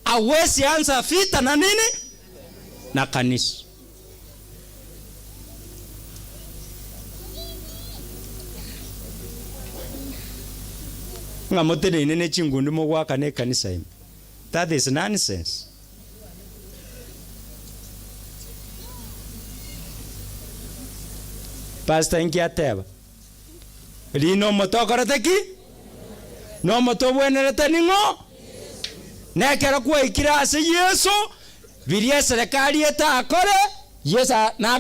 hawezi anza vita na nini? Na kanisa. Ng'a moteneine ne chingundu mogoakana ekanisa ime. That is nonsense. Pastor inki ateba? Rina omote okorete ki? Nomote obwenerete ning'o? Nekero kwaikire ase Yeso, biria eserekari etakore, Yeso na.